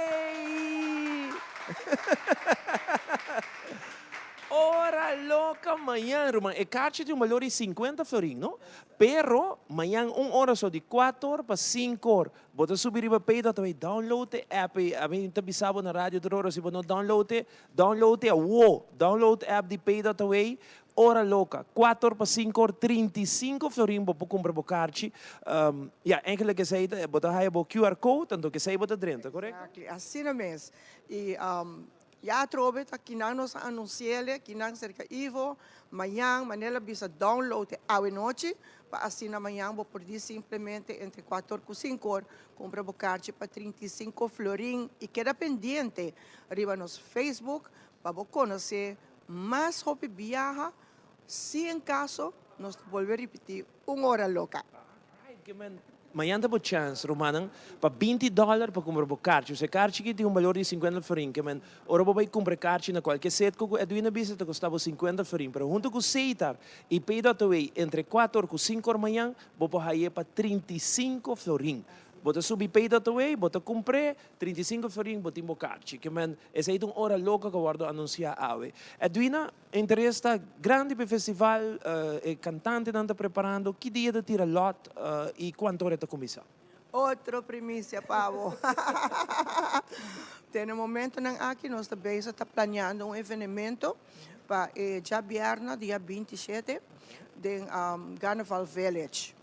Ora loka mañan ruman e karchi tin un balor di 50 florin no Pero, mañan un ora so di kuator pa sinkor, bo ta subi riba pay dot away, download e app ei. Ami ta bisa bo na radio tur ora, si bo no download e, download e awo. Download app di pay dot away, ora loka, kuator pa sinkor, 35 florin bo por kumpra bo karchi. Ya, eigenlijk esei ta, bo ta haya bo QR code, anto kesei bo ta drenta, korekto? Exactly, asina mes. I Ya atrobe ta kinan nos a anunsiele, kinan serka Ivo, mañan, manera el a bisa download e awe nochi, pa asina mañan bo por di simplemente entre kuator ku sinkor kumpra bo karchi pa 35 florin i keda pendiente riba nos Facebook pa bo konosé mas hopi biaha, si en kaso nos ta bolbe ripití un ora loka. Mañan ta bo chance, rumannan, pa 20 dollar pa cumpra bo karchi. Osea, e karchi aki tin un balor di 50 florin. Ke men, ora bo bay cumpra e karchi na cualke Citgo cu Edwin a bisa, ta costa bo 50 florin. Pero hunto cu Setar y Pay.away, entre cuater or cu cinco or mañan, bo por haye pa 35 florin. Bo ta subi Pay.away, bo ta cumpr'e, 35 florin, bo tin bo karchi. Ke men, esey ta un ora loco cu a wordo anuncia awe. Edwina. Interes ta grandi pa e festival, e cantantenan ta preparando, ki dia ta tira lot y cuanto ora e ta cuminsa? Otro primicia pa bo. Te na momentonan aki nos ta bezig ta planeando un evenemento pa e djabièrnè dia 27 den Carnaval Village.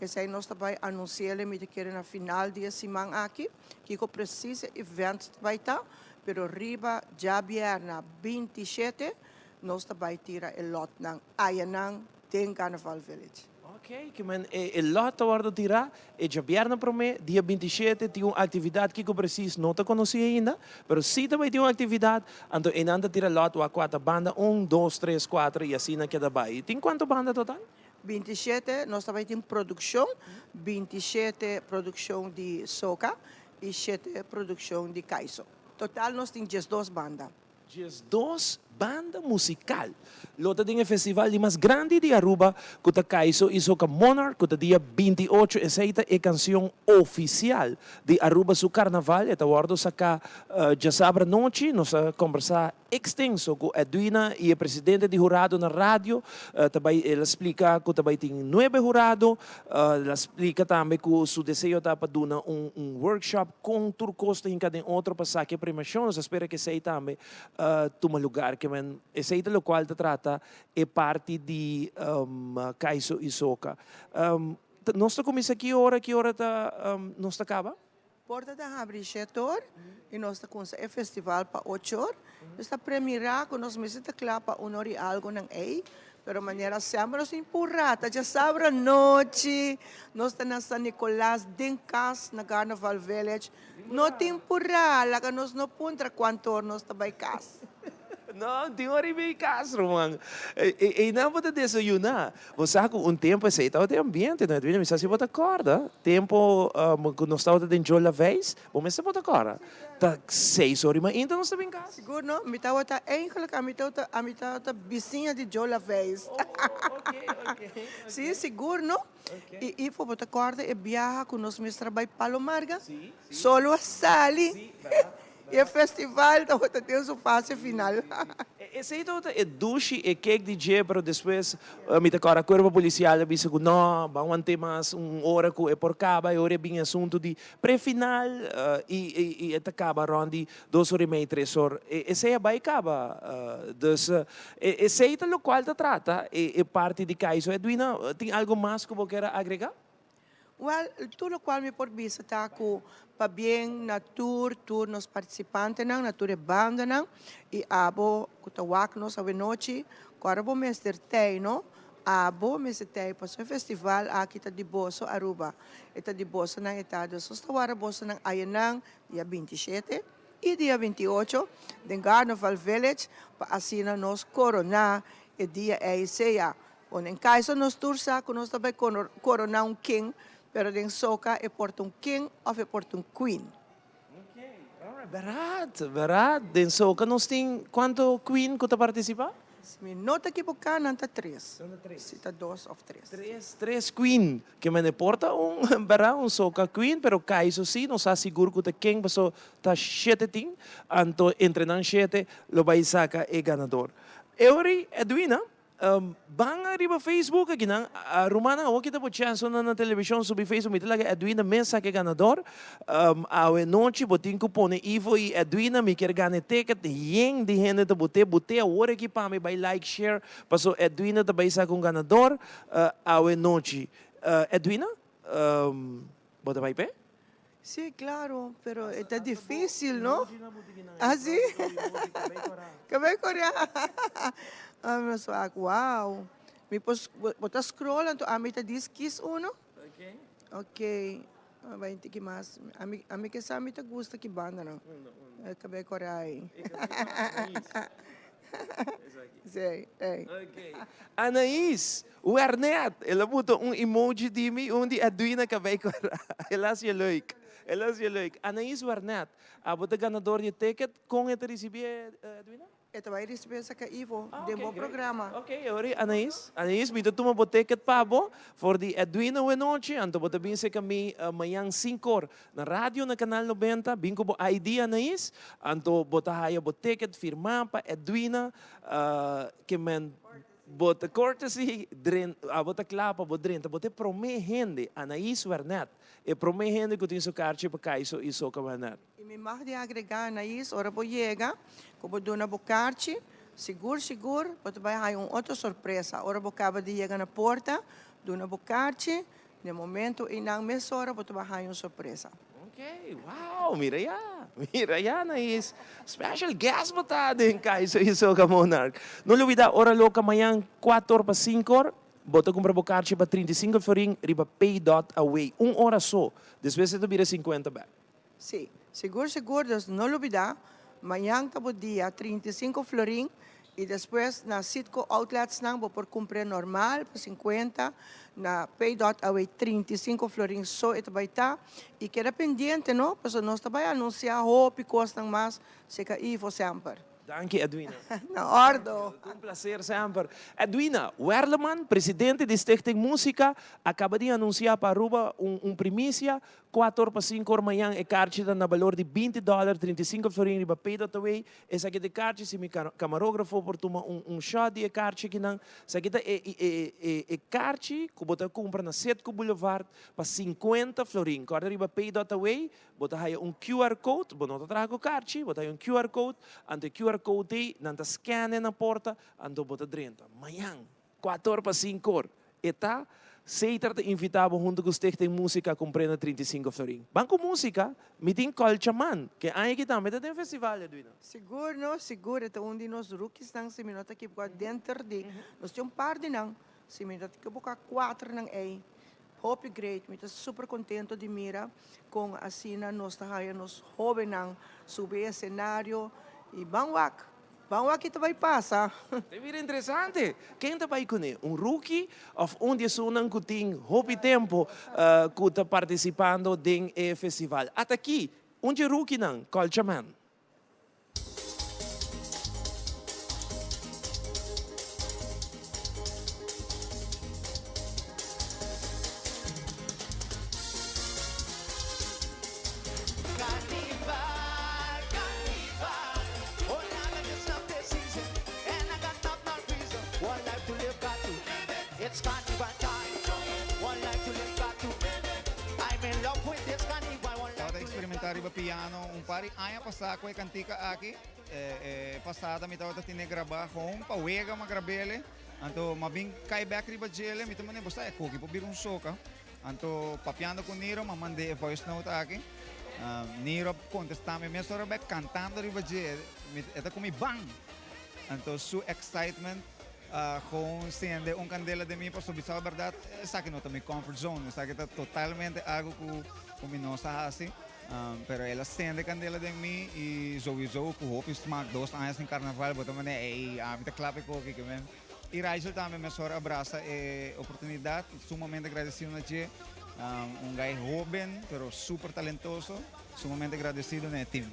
Esei nos ta bai anunci'el mi ta kere na final di e siman aki kiko precies e event ta bai ta. Pero riba djabièrnè 27 nos ta bai tira e lòtnan ayanan den Carnaval Village. Ok, Ok, ke men e lot ta wordo tirá e djabièrnè promé, dia 27, tin un aktividat kiko presis no ta konosí ainda, pero sí ta bai tin un aktividat, anto einan ta tira lot wak kua ta banda un, dos, tres, kuater i asina keda bai. Tin kuantu banda total? 27 nos ta bai tin produkshon, 27 produkshon di soka i shete produkshon di kaiso. Total nos tin 12 banda. 12 banda musical lo ta den e festival di mas grandi di Aruba cu ta Kaiso y Soca Monarch cu ta dia 28. Esey ta e cancion oficial di Aruba su carnaval. E ta wordo saca djasabra nochi. Nos a combersa extenso cu Edwina y e presidente di hurado na radio. Ta bay el a splica cu ta bay tin nuebe hurado. El a splica tambe cu su deseo ta pa duna un un workshop con tur cos ta hinca den otro pa saca e premiacion. Nos a spera cu esey tambe tuma lugar. Ke men esey ta locual ta trata e parti di Kaiso y Soca. Nos ta cuminsa ki ora, ki ora ta nos ta caba? Porta ta habri shet'or y nos ta cunsa e festival pa och'or. Nos ta premira cu nos mester ta cla pa un'or y algo nan ey, pero manera semper nos tin pura, ta djasabra nochi, nos ta na San Nicolas den cas na Carnaval Village, no tin pura, laga nos no puntra cuant'or nos ta bay cas. No, tin ora y bay cas, ruman. Eynan bo ta desayuna. Bo sa cu un tempo esey tabata e ambiente, no Edwina? Mi sa si bo ta corda tempo cu nos tabata den Joe Laveist, bo mester bo ta corda. Ta seis ora y mainta nos ta bin cas. Sigur no, mi tabata eigenlijk ami tabata ami tabata bisiña di Joe Laveist. Oh, ok, ok. Si, sigur no. Y Ivo, bo ta corda e biaha cu nos mester a bay Palo Marga? Si, si. Solo a sali. Si, berdad. E festival tabata den su fase final. Esey tabata e dushi, e cake di dje, pero despues mi ta kòrda cuerpo policial a bisa cu no, ban want'é mas un ora cu e por caba, e ora e bin e asunto di pre-final y e ta caba rond di dos ora y mei, tres or. Esey a bay caba. Dus esey ta locual ta trata e parti di Kaiso. Edwina, tin algo mas cu bo kier a agrega? Wel, tur locual mi por bisa ta cu pabien na tur tur nos participantenan, na tur e bandanan y abo cu ta wak nos awenochi, cu ora bo mester tey no, abo mester tey pasobra e festival aki ta di boso Aruba, e ta di bosonan e ta, dus nos ta wara bosonan ayanan dia 27 y dia 28 den Carnaval Village pa asina nos corona e dia ey sea Bon, den Kaiser nos tur sa ku nos ta bai koroná un king, pero den soka e por ta un king òf e por ta un queen. Ok, alright, bèrdat, bèrdat. Den soka nos tin kuantu queen ku ta partisipá? Si mi no ta ekiboká nan ta tres. Nan ta tres. Si ta dos òf tres. Tres, tres queen. Ke men e por ta un, bèrdat, un soka queen, pero Kaiser si nos sa sigur ku ta ken, pasobra ta shete tin, anto entre nan shete lo bai saka e ganador. Eury, Edwina, Ban ariba Facebook aki nan rumannan awor kita bo chance nan na television subi Facebook mi ta laga Edwina mes saka e ganador awe nochi bo tin ku pone Ivo y Edwina mi kier gana e ticket yen di hende ta bute bute awor aki pa mi bai like share paso Edwina ta bai saka un ganador awe nochi Edwina bo ta bai pe? Sí, claro, pero e ta difícil, no? Ah, sí? Cabey corá. Ah, mi wak, wow. Mi por, bo ta scroll, anto ami ta dis kies uno. Ok. Bai un tiki mas. Ami, ami ke sa mi ta gusta ki banda, no? Cabey corá ei. Sí, ei. Ok. Anaís, Wernet, el a buta un emoji di mi, un di Edwina cabey cora. El a hacié leuk. El a hacié leuk. Anaís Wernet, abo ta ganador di e ticket. Con e ta ricibié, Edwina? E ta bay ricibié saca Ivo den bo programa. Ok, ori Anaís. Anaís, mi ta tuma bo ticket pa bo for di Edwina awenochi, anto bo ta bin seca mi mañan cinc'or na radio na Canal 90. Bin cu bo ID, Anaís, anto bo ta haya bo ticket firma pa Edwina, ke men Bo ta courtesy dren abo ta kla pa bo drenta bo ta e prome hende Anaís Wernet e prome hende ku tin su karchi pa Kaiso i Soka Wernet. I mi mag di agrega Anaís ora bo yega ku bo duna bo karchi sigur sigur bo ta bai haña un otro sorpresa ora bo kaba di yega na porta duna bo karchi Den momento einan mesora bo ta bai haña un sorpresa. Ok, wow, mira ya, mira ya Anaís. Special guest bo ta den Kaiso y Soca Monarch. No lubida ora loca mañan cuatro or pa cinco or. Bo ta kumpra bo karchi pa 35 florin riba Pay dot Away. Un ora so. Despues e ta bira 50 bèk. Sí, sigur sigur, dus no lubida, mañan ta bo dia, 35 florin, y despues na Citgo outletsnan bo por cumpr'e normal pa 50, na Pay dot Away 35 florin so e ta bay ta, y keda pendiente no, pasobra nos ta bay anuncia hopi cosnan mas cerca Ivo semper. Danki Edwina. Na ordo. Ta un placer semper. Edwina Werleman, presidente di Stichting Musica, a caba di anuncia pa Aruba un un primicia, Cuater pa cinco or mañan e carchi ta na balor di binti dollar, 35 florin riba Pay.away. Esaki ta e carchi, si mi camarografo por tuma un un shot di e carchi akinan. Esaki ta e e e e carchi cu bo ta cumpra na Citgo Boulevard pa 50 florin. Corda riba Pay.away Bo ta haya un QR code, bo no ta traha ku karchi, bo ta haya un QR code, anto e QR code ei nan ta scan'e na porta, anto bo ta drenta. Mañan, kuator pa sinkor, e ta, Seiter ta invitá bo huntu ku Stichting Músika kumpr'é na 35 florin. Ban ku músika, mi tin Colchaman, ke aña aki tambe ta den festival, Edwina. Sigur no, sigur, e ta un di nos rookiesnan, si mi no ta ekiboká, denter di, nos tin un par di nan, si mi no ta ekiboká, kuaternan ei. Hopi great, mi ta super contento di mira con asina nos ta haya nos hobennan subi e escenario y ban wak, ban wak ki ta bay pasa. Ta bira interesante, ken ta bay cune? Un rookie of un di esunnan cu tin hopi tempo cu ta participando den e festival? Ata aki, un dje rookienan, Culture Man. Tabata experimenta riba piano un par di aña pasá ku e kantika aki. E pasada mi tabata tene grabá gewoon pa wega m'a grab'ele. Anto m'a bin kai bèk riba djele, mi ta manda bo sa e koki por bira un soka. Anto papiando ku Niro m'a mand'é e voice note aki. Niro a kontestá mi mesora bèk kantando riba dje. E ta ku mi ban! Anto su excitement a gewoon sende un kandela den mi pasobra bisa bèrdat esaki no ta mi comfort zone, esaki ta totalmente algu ku mi no sa hasi. Pero el a sende candela den mi y souiso cu hopi smaak dos aña sin carnaval bo ta mane ey ami ta cla pa e koki ke men. Y Rachel tambe mesor a brasa e oportunidad, sumamente agradecido na dje, un guy hoben pero super talentoso, sumamente agradecido na e team.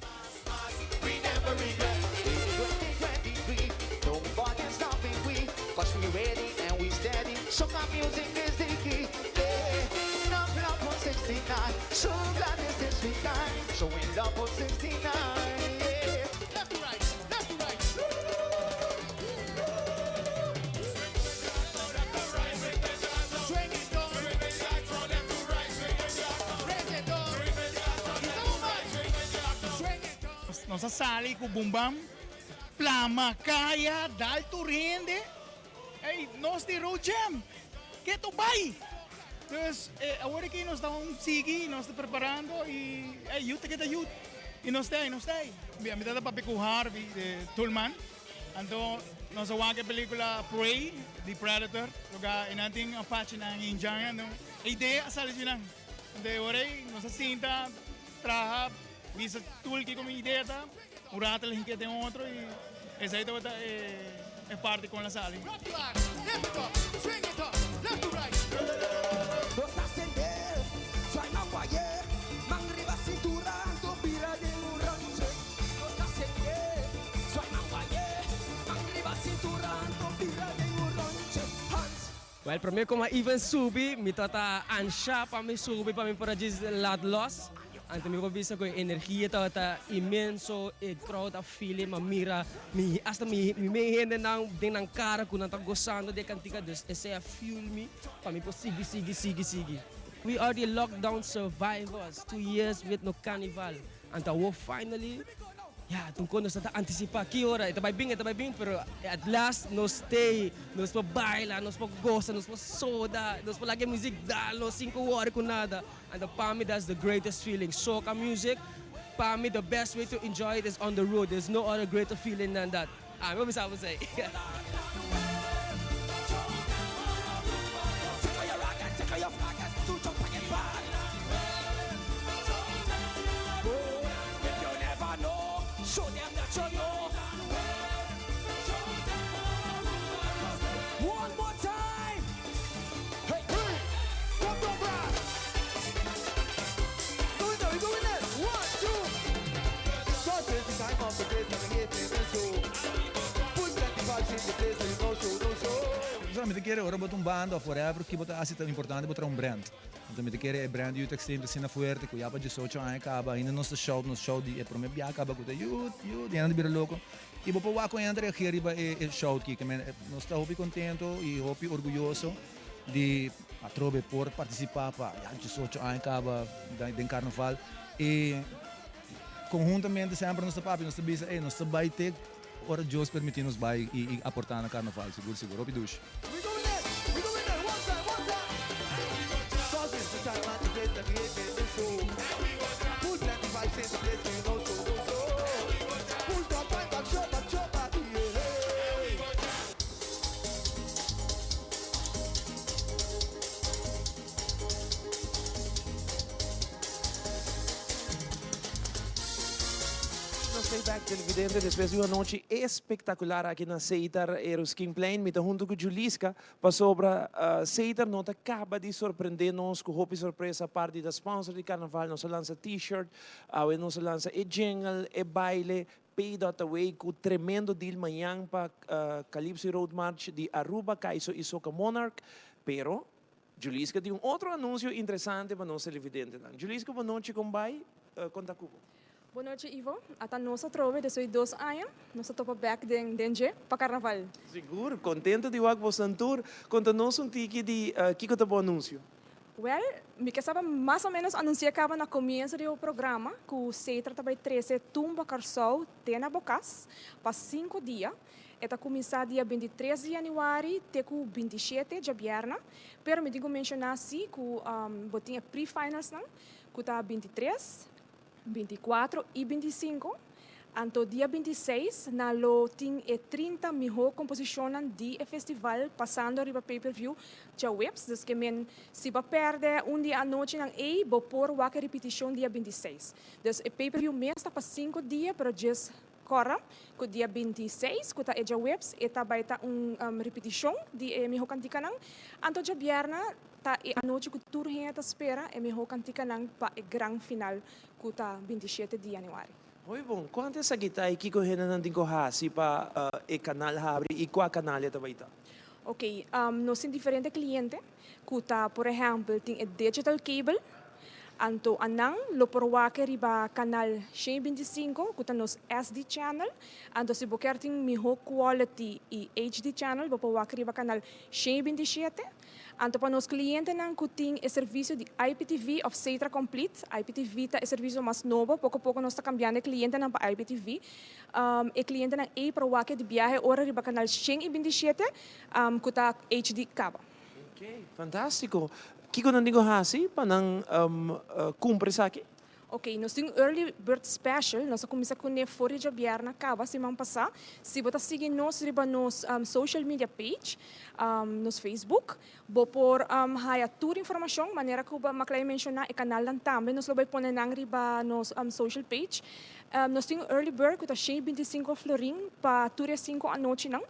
Nos a sali ku bumbam, plama kaya, dal tur hende. Ey, nos di Road Jam, keto bay! Dus awor aki nos ta un sigui, nos ta preparando y ey, youth ta keda youth. Y nos ta ey, nos ta ey. Mi ta ta papia cu Harvey de Tulman, anto nos a wak e pelicula Prey di Predator, loka e nan tin apachenan y indiannan, anto e idea a sali di nan. Anto e ora ey nos a sinta traha, bisa tur kiko mi idea ta. Un rato el hinke den otro y esey tabata e parti con la sali. Well prome ku mi a even subi mi tabata ansha pa mi subi pa mi por a djis laat los. Anto mi por bisa ku e energia tabata inmenso, e crowd a feel e, mi a mira mi hasta mi mi mei hendenan den nan kara ku nan ta gosando di e kantika dus esei a fuel mi pa mi por sigui sigui sigui sigui. We are the lockdown survivors, two years with no carnival. Anto awor finally, ya, tin kon nos ta ta anticipá ki ora e ta bai bin, e ta bai bin, pero at last nos stay, nos por baila, nos por gosa, nos por soda, nos por laga e music dal nos sin ku worry ku nada. Anto pa mi that's the greatest feeling, soca music, pa mi the best way to enjoy it is on the road, there's no other greater feeling than that. Ami por bisa bo esei. Mi ta kere ora bo ta un banda of whatever ki bo ta hasi ta importante bo traha un brand. Anto mi ta kere e brand Youth Extreme ta asina fuerte ku ya pa diesocho aña kaba ainda nos ta shout nos shout di e prome bia kaba ku ta youth youth i hende ta bira loko i bo por wak ku hende ta reageer riba e shout ki nos ta hopi kontento i hopi orguyoso di atrobe por participa pa ya diesocho aña kaba den carnaval y conhuntamente semper nos ta papia nos ta bisa ey nos ta bay te ora Dios permiti nos bay y aporta na carnaval sigur sigur hopi dushi. Nos ta back televidente despues di un anochi espectacular aki na Seitar Eroskinplein. Mi ta hunto cu Juliska pasobra Seitar no ta caba di sorprende nos cu hopi sorpresa apart di ta sponsor di carnaval. Nos a lansa t-shirt, awe nos a lansa e jingle, e baile, Pay dot away cu tremendo deal mañan pa Calypso y Road March di Aruba, Caiso y Soca Monarch. Pero Juliska tin un otro anuncio interesante pa nos televidentenan. Juliska bo nochi con bay? Con ta cu bo? Bo nochi Ivo, ata nos atrobe despues di dos aña nos ta topa bek den den dje pa carnaval. Sigur, contento di wak bosnan tur. Conta nos un tiki di kico ta bo anuncio. Wèl, mi ke saba mas o ménos anunsiá kaba na komienso di e programa ku Setra ta bai trese Tumba Kòrsou te na bo kas pa sinku dia. E ta kuminsá dia 23 di yanüari te ku 27 djabièrna. Pero mi tin ku menshoná sí ku bo tin e pre-finalsnan ku ta 23, 24 i 25. Anto dia 26 nan lo tin e 30 mihó komposishonnan di e festival pasando riba pay per view djaweps. Dus ke men si bo a pèrdè un di e anochinan ei bo por wak e ripitishon dia 26. Dus e pay per view mes ta pa sinku dia pero djes kòrda ku dia 26 ku ta e djaweps e ta bai ta un ripitishon di e mihó kantikanan. Anto djabièrnè ta e anochi ku tur hende ta spera e mihó kantikanan pa e gran final ku ta 27 di yanüari. Hopi bon, kuantu esaki ta i kiko hendenan tin ku hasi pa e kanal habri i kua kanal e ta bai ta? Ok, nos tin diferente kliente ku ta por ehèmpel tin e digital cable, anto anan lo por wak riba kanal 125 ku ta nos SD channel, anto si bo kier tin mihó quality i HD channel bo por wak riba kanal 127. Anto pa nos klientenan ku tin e servisio di IPTV òf Setra Complete, IPTV ta e servisio mas nobo, poko poko nos ta kambiando e klientenan pa IPTV. E klientenan ei por wak e di biahe ora riba kanal 127 ku ta HD kaba. Ok, fantástiko. Kiko nan tin ku hasi pa nan kumpra esaki? Ok, nos tin un early bird special, nos a cuminsa cune for di djabièrnè caba siman pasá. Si bo ta sigui nos riba nos social media page, nos Facebook, bo por haya tur informacion, manera cu Maclay menciona e canalnan tambe nos lo bay pone nan riba nos social page. Nos tin un early bird cu ta 125 florin pa tur e cinco anochinan.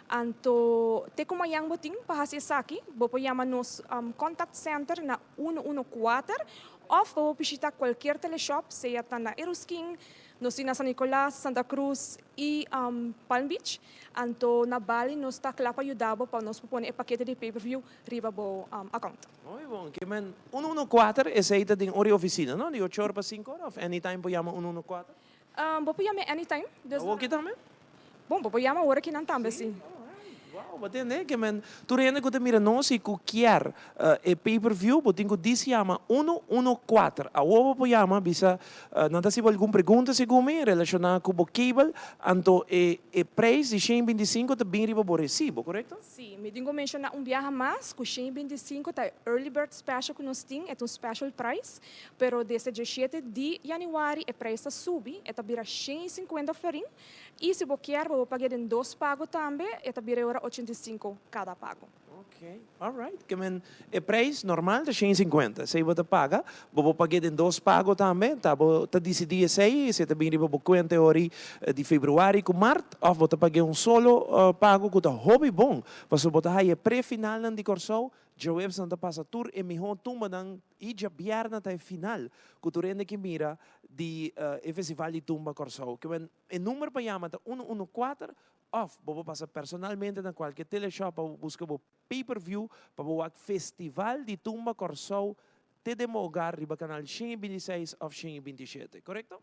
Anto te cu mañan bo tin pa haci esaki, bo por yama nos contact center na uno uno cuater Of bo por bishita cualkier teleshop, sea ta na Eruskin, nos tin na San Nicolas, Santa Cruz y Palm Beach. Anto na Bali nos ta cla pa yuda bo pa nos por pone e pakete di pay per view riba bo account. Muy bon, ke men uno uno kuater esey ta den ora di oficina no? Di ocho ora pa sinku ora of anytime por yama uno uno kuater? Bo por yama anytime. Awoki tambe? Bon, bo por yama ora ki nan tambe, si. Wow, bo tende? Ke men tur hende ku ta mira nos i ku kier e pay per view, bo tin ku dis yama uno uno kuater. Awor bo por yama, bisa nan ta hasi bo algun pregunta segun mi relashoná ku bo cable, anto e e prijs di shen 25 ta bin riba bo resibo, korekto? Si, mi tin ku menshoná un biaha mas ku shen 25 ta e early bird special ku nos tin, e ta un special price. Pero desde 17 di januari e prijs ta subi, e ta bira 150 florin. Y si bo kier bo por paga den dos pago tambe, e ta bira e ora 85 cada pago. Ok, alright. Ke men e prijs normal ta 150. Esei bo ta paga. Bo por pag'é den dos pago tambe. Ta bo ta disidí esei, si e ta bini riba bo kuenta e ora di februari ku mart, òf bo ta pag'é un solo pago ku ta hopi bon. Pasobra bo ta haya e pre-finalnan di Kòrsou, djaweps nan ta pasa tur e mihó tumbanan i djabièrnè ta e final ku tur hende ke mira di e festival di tumba Kòrsou. Ke men e number pa yama ta unu unu kuater Of bo por pasa personalmente na kualke teleshop pa bo buska bo pay per view pa bo wak Festival di Tumba Kòrsou te den bo hogar riba kanal 126 of 127. Korekto?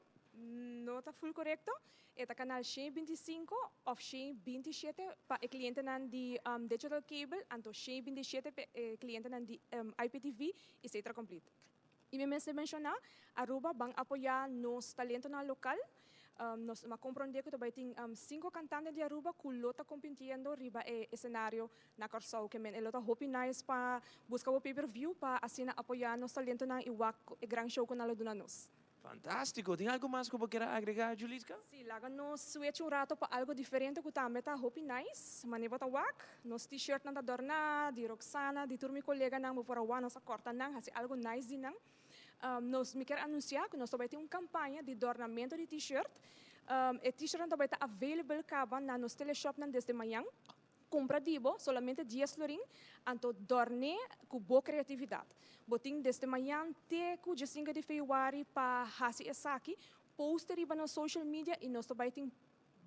No ta full korekto. E ta kanal 125 of 127 pa e klientenan di Digital Cable, anto 127 pa e klientenan di IPTV i Setra Complete. I mi mester menshoná, Aruba ban apoyá nos talentonan lokal. Nos a komprondé ku ta bai tin sinku kantante di Aruba ku lo ta kompintiendo riba e esenario na Kòrsou. Ke men e lo ta hopi nice pa buska bo pay per view pa asina apoyá nos talentonan i wak e gran show ku nan lo duna nos. Fantástiko! Tin algu mas ku bo kier a agregá, Juliska? Sí, laga nos switch un rato pa algo diferente ku tambe ta hopi nice. Manera bo ta wak, nos t-shirtnan ta dòrná, di Roxana, di tur mi koleganan, bo por a wak, nos a kòrta nan, hasi algo nice di nan. Nos, mi kier anunsiá ku nos ta bai tin un kampaña di dòrnamentu di t-shirt. E t-shirtnan ta bai ta available kaba na nos teleshopnan desde mañan. Kumpra di bo solamente dies florin, anto dòrn'é ku bo kreatividat. Bo tin desde mañan te ku djesinka di febuari pa hasi esaki. Post riba nos social media i nos ta bai tin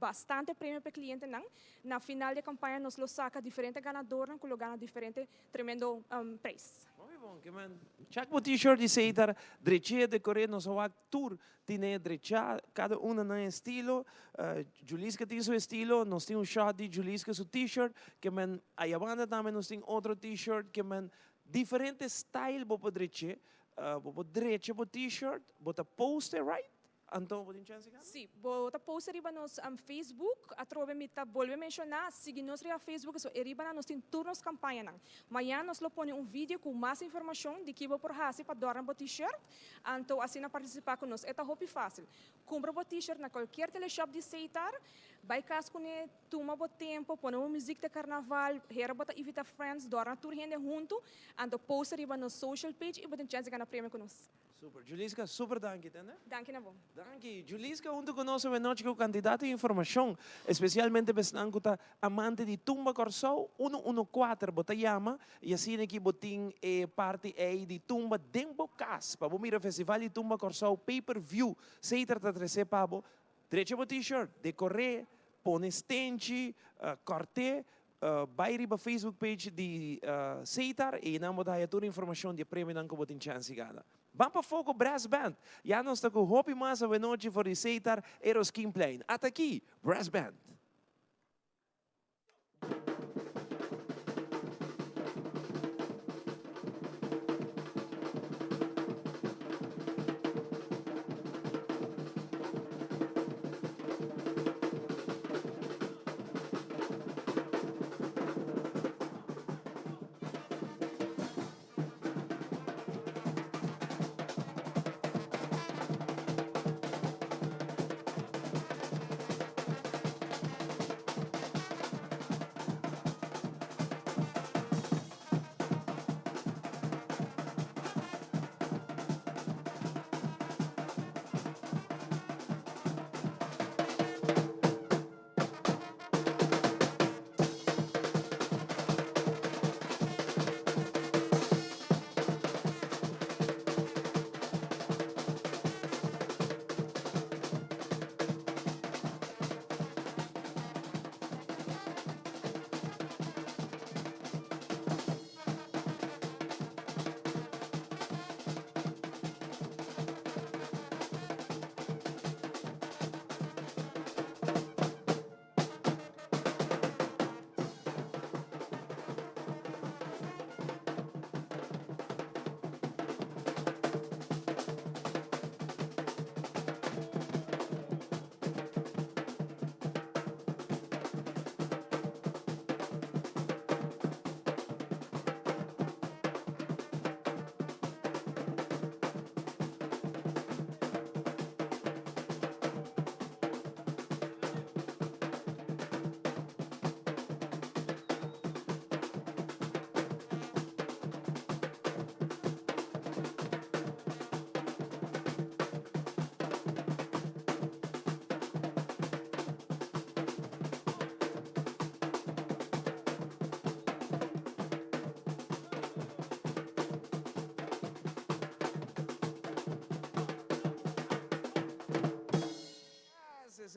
bastante premio pa e klientenan. Na final di e kampaña nos lo saka diferente ganadornan ku lo gana diferente tremendo prijs. Hopi bon, ke men chak bo t-shirt di Seitar drech'é dekor'é nos a wak tur Tine drechá, kada un na nan estilo. Juliska tin su estilo, nos tin un shot di Juliska su t-shirt, ke men ayabanda tambe nos tin otro t-shirt, ke men diferente style bo por drech'é. Bo por drecha bo t-shirt, bo ta post e right? Anto bo tin chance di gana? Sí, bo ta post riba nos Facebook, atrobe mi ta bolbe menshoná, sigui nos riba Facebook, so e riba nan nos tin tur nos kampañanan. Mañana nos lo pone un video ku mas informashon di ki bo por hasi pa dòrna bo t-shirt. Anto asina partisipá ku nos. E ta hopi fásil. Kumpra bo t-shirt na kualkier teleshop di Seitar, bai kas kuné, tuma bo tempu, pone bo muzik di karnaval, hera bo ta invitá friends, dòrna tur hende huntu, anto post riba nos social page i bo tin chèns di gana premio ku nos. Super. Juliska, super danki, tende? Danki na bo. Danki. Juliska huntu ku nos awenochi ku kantidat di informashon, espesialmente pa esnan ku ta amante di Tumba Kòrsou, unu unu kuater bo ta yama I asina ki bo tin e parti ei di tumba den bo kas pa bo mira Festival di Tumba Kòrsou pay per view. Seiter ta trese pa bo. Drecha bo t-shirt, dekor'é, pone stenchi, kòrt'é, bai riba Facebook page di Setar i einan bo ta haya tur informashon di e premionan ku bo tin chèns di gana. Ban pa Foco Brass Band! Ya nos ta ku hopi mas awenochi for di Setar Eroskinplein. Ata aki, Brass Band!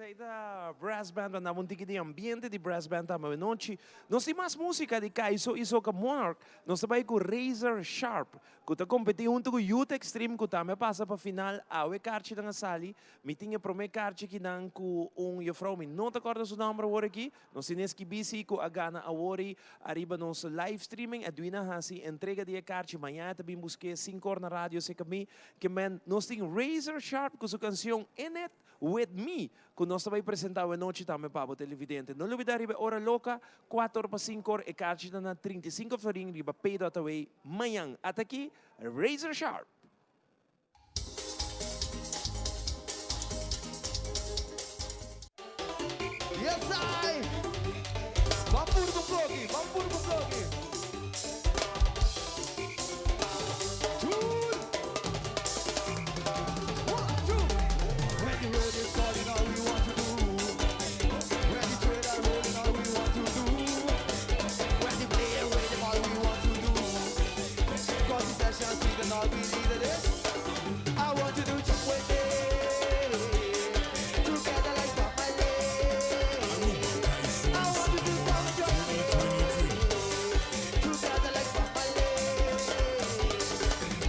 Esey ta Brass Band, pa nan un tiki di ambiente di Brass Band tambe anochi. Nos tin mas musica di Kaiso y Soca Monarch. Nos ta bay cu Razor Sharp, cu ta competi hunto cu Youth Extreme, cu tambe a pasa pa final. Awe carchinan a sali. Mi tin e prome carchi kinan cu un juffrouw, mi no ta corda su nomber awor aki. Nos tin eskibí si cu a gana awor y ariba nos live streaming. Edwina haci entrega di e carchi. Mañana ta bin busque cinco or na radio seca mi. Ke men nos tin Razor Sharp cu su cancion In It With Me cu nos ta bay presenta awe nochi tambe pa bo televidente. No lubida riba e ora loca, cuatro or pa cinco or, e carchi ta na 35 florin riba pay.away mañan. Ata aki, Razor Sharp! Yes I! Ban purba un bloki, ban purba un bloki. Tour! One, two. When the road is calling, all we want to do. When the trailer rolling, all we want to do. When the player waiting, all we want to do. Cause the session sweet and all we need is I want to do jump with me. Together like family. I want to do some jump Together like family.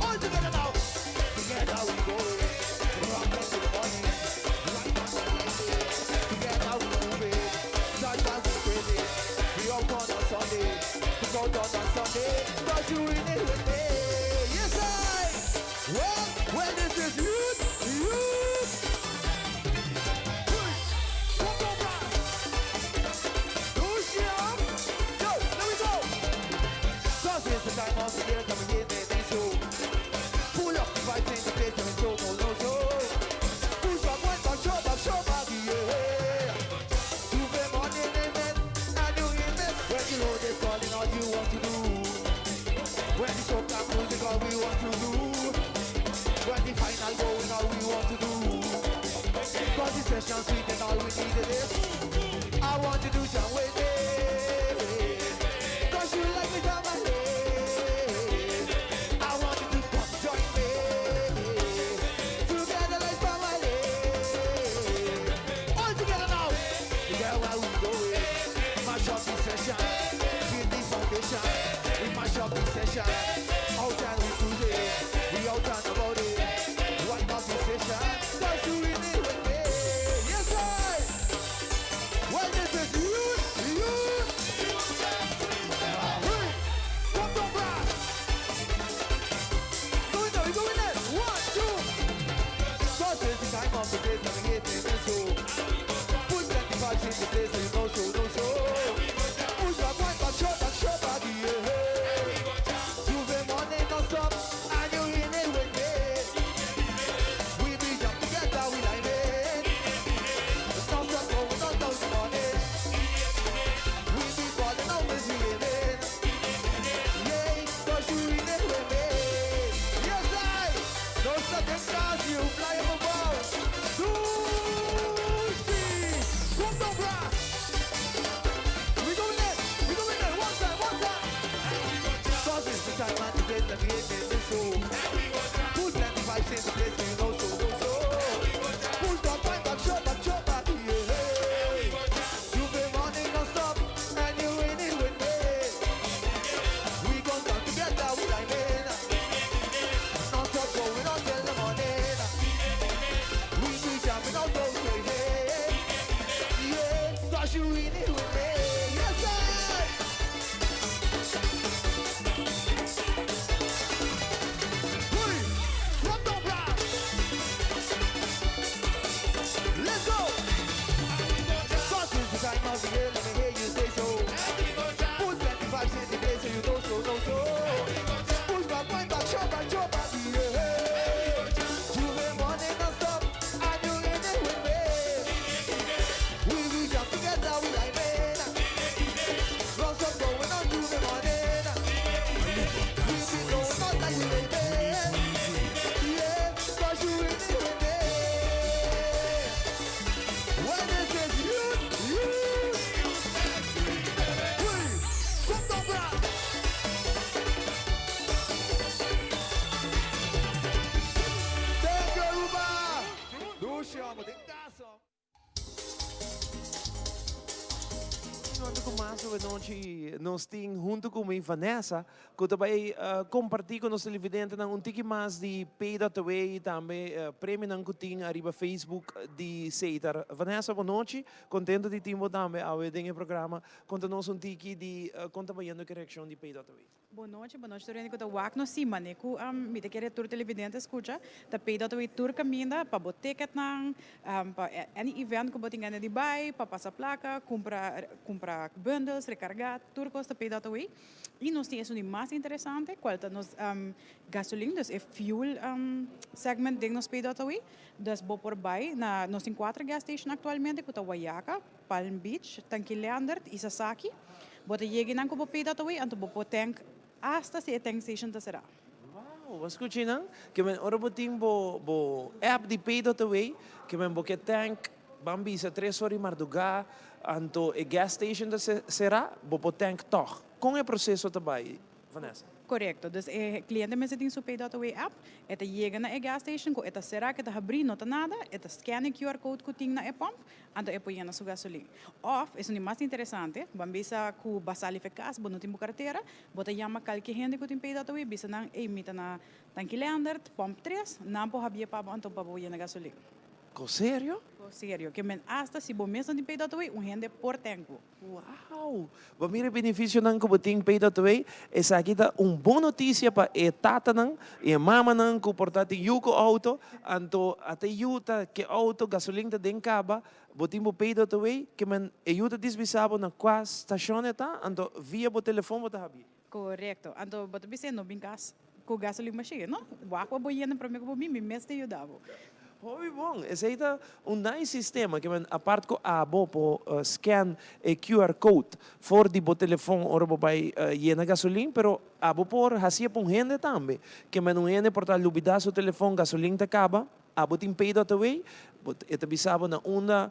All together now. Together we go. Rock until the morning. Right on the light. Together we move it. Touch and we praise it. We out on a Sunday. We go down on Sunday. Cause you in it with me. Yes, I. Well, this is youth. Youth. Come on, brass. Lucia. Go, let me go. Cause it's the time of the year coming in, baby, so pull up the vibes in the place and it's so, no, no, so. Push back, one back, show back, show back, yeah. Tuesday morning, amen, and you hear me. When the road is calling, all you want to do. When the soca music, all we want to do. When the final going, all we want to do. Cause the session sweet and all we need is I want to do jam with me. Cause you like me down my leg. I want you to come join me. Together like family. All together now. Together where we going. Mash up the session. Feel the foundation. We mash up the session. Out and we cruise it. We out and about it. One up the session. Cause you in it with me. Yes, I. Well, this is you, you. Hey, come on, brass. Go in there, we go in there. One, two. Cause it's the time of the place and we hit it and so. Put plenty vibes in the place so you know so, know so. Push back, one back, short back, short back, yeah. J'ouvert morning non-stop, and you in it with me. We be jump together, we line it. Non-stop going on down the morning. We be falling out, misbehaving. Yeah, cause you in it with me. Yes, I. No second chance, you fly above. Sushi. Come down, brass. We going in, we going in. One time, one time. Cause it's the time and the place that we hit in the soul. Put plenty vibes in the place, we know so, know so. Push back, find back, short back, short back, yeah. You've been running non-stop, and you in it with me. We gon' come together, we line in. Non-stop going on till the morning. awe nochi nos tin hunto cu mi Vanessa cu ta bay comparti cu nos televidentenan un tiki mas di Pay.away y tambe premionan cu tin ariba Facebook di Setar. Vanessa bon nochi, contento di tin bo tambe awe den e programa. Conta nos un tiki di con ta bayendo cu e reaccion di Pay.away. Bon nochi, bon nochi tur hende ku ta wak nos si mane ku mi ta kere tur televidente skucha ta pay.away tur kaminda pa bo ticketnan, pa any event ku bo tin gana di bai, pa pasa plaka, kumpra kumpra bundles, rekargá, tur kos ta pay.away. I nos tin esun di mas interesante kual ta nos gasolin, dus e fuel segment den nos pay.away. Dus bo por bai na nos tin kuater gas station aktualmente ku ta Wayaca, Palm Beach, Tanki Leandert i Sasaki. Bo ta yega einan ku bo pay dat away, anto bo por tank asta si e tank station ta será. Wow, bo skucha einan? Ke men ora bo tin bo bo app di pay dat away, ke men bo ke tank ban bisa tres ora di mardugá, anto e gas station ta será, bo por tank tòg. Kon e proseso ta bai, Vanessa? Korekto. Dus e kliente mester tin su pay dat away app, e ta yega na e gas station ku e ta será, ku e ta habrí, no ta nada, e ta scan e QR code ku tin na e pump, Anto e por yena su gasolin. Of, esun di mas interesante, ban bisa ku ba sali fe kas, bo no tin bo kartera, bo ta yama kalke hende ku tin pay.away, bisa nan, ey, mi ta na Tanki Leendert, pòmp tres, nan por habié pa bo anto pa bo yena gasolin. Ko serio? Ko serio. Ke men asta si bo mes no tin pay.away, un hende por tank bo. Wow! Bo mira e beneficionan cu bo tin pay.away? Esaki ta un bon noticia pa e tatanan y e mamanan cu por ta tin yu cu auto, anto ata e yu ta ke auto, gasolin ta den caba, bo tin bo pay.away, ke men e yu ta disbisa bo na cua stacion e ta, anto via bo telefon bo ta habi. Corecto. Anto bo ta bisa e no bin cas cu gasolin machine, no? Wak pa bo yena prome cu bo bin, mi mes ta yuda bo. Hopi bon. Esey ta un nice sistema ke men apart cu abo por scan e QR code for di bo telefon ora bo bay yena gasolin, pero abo por haci'e pa un hende tambe. Ke men un hende por ta lubida su telefon, gasolin ta caba, abo tin pay dot away, bo e ta bisa bo na unda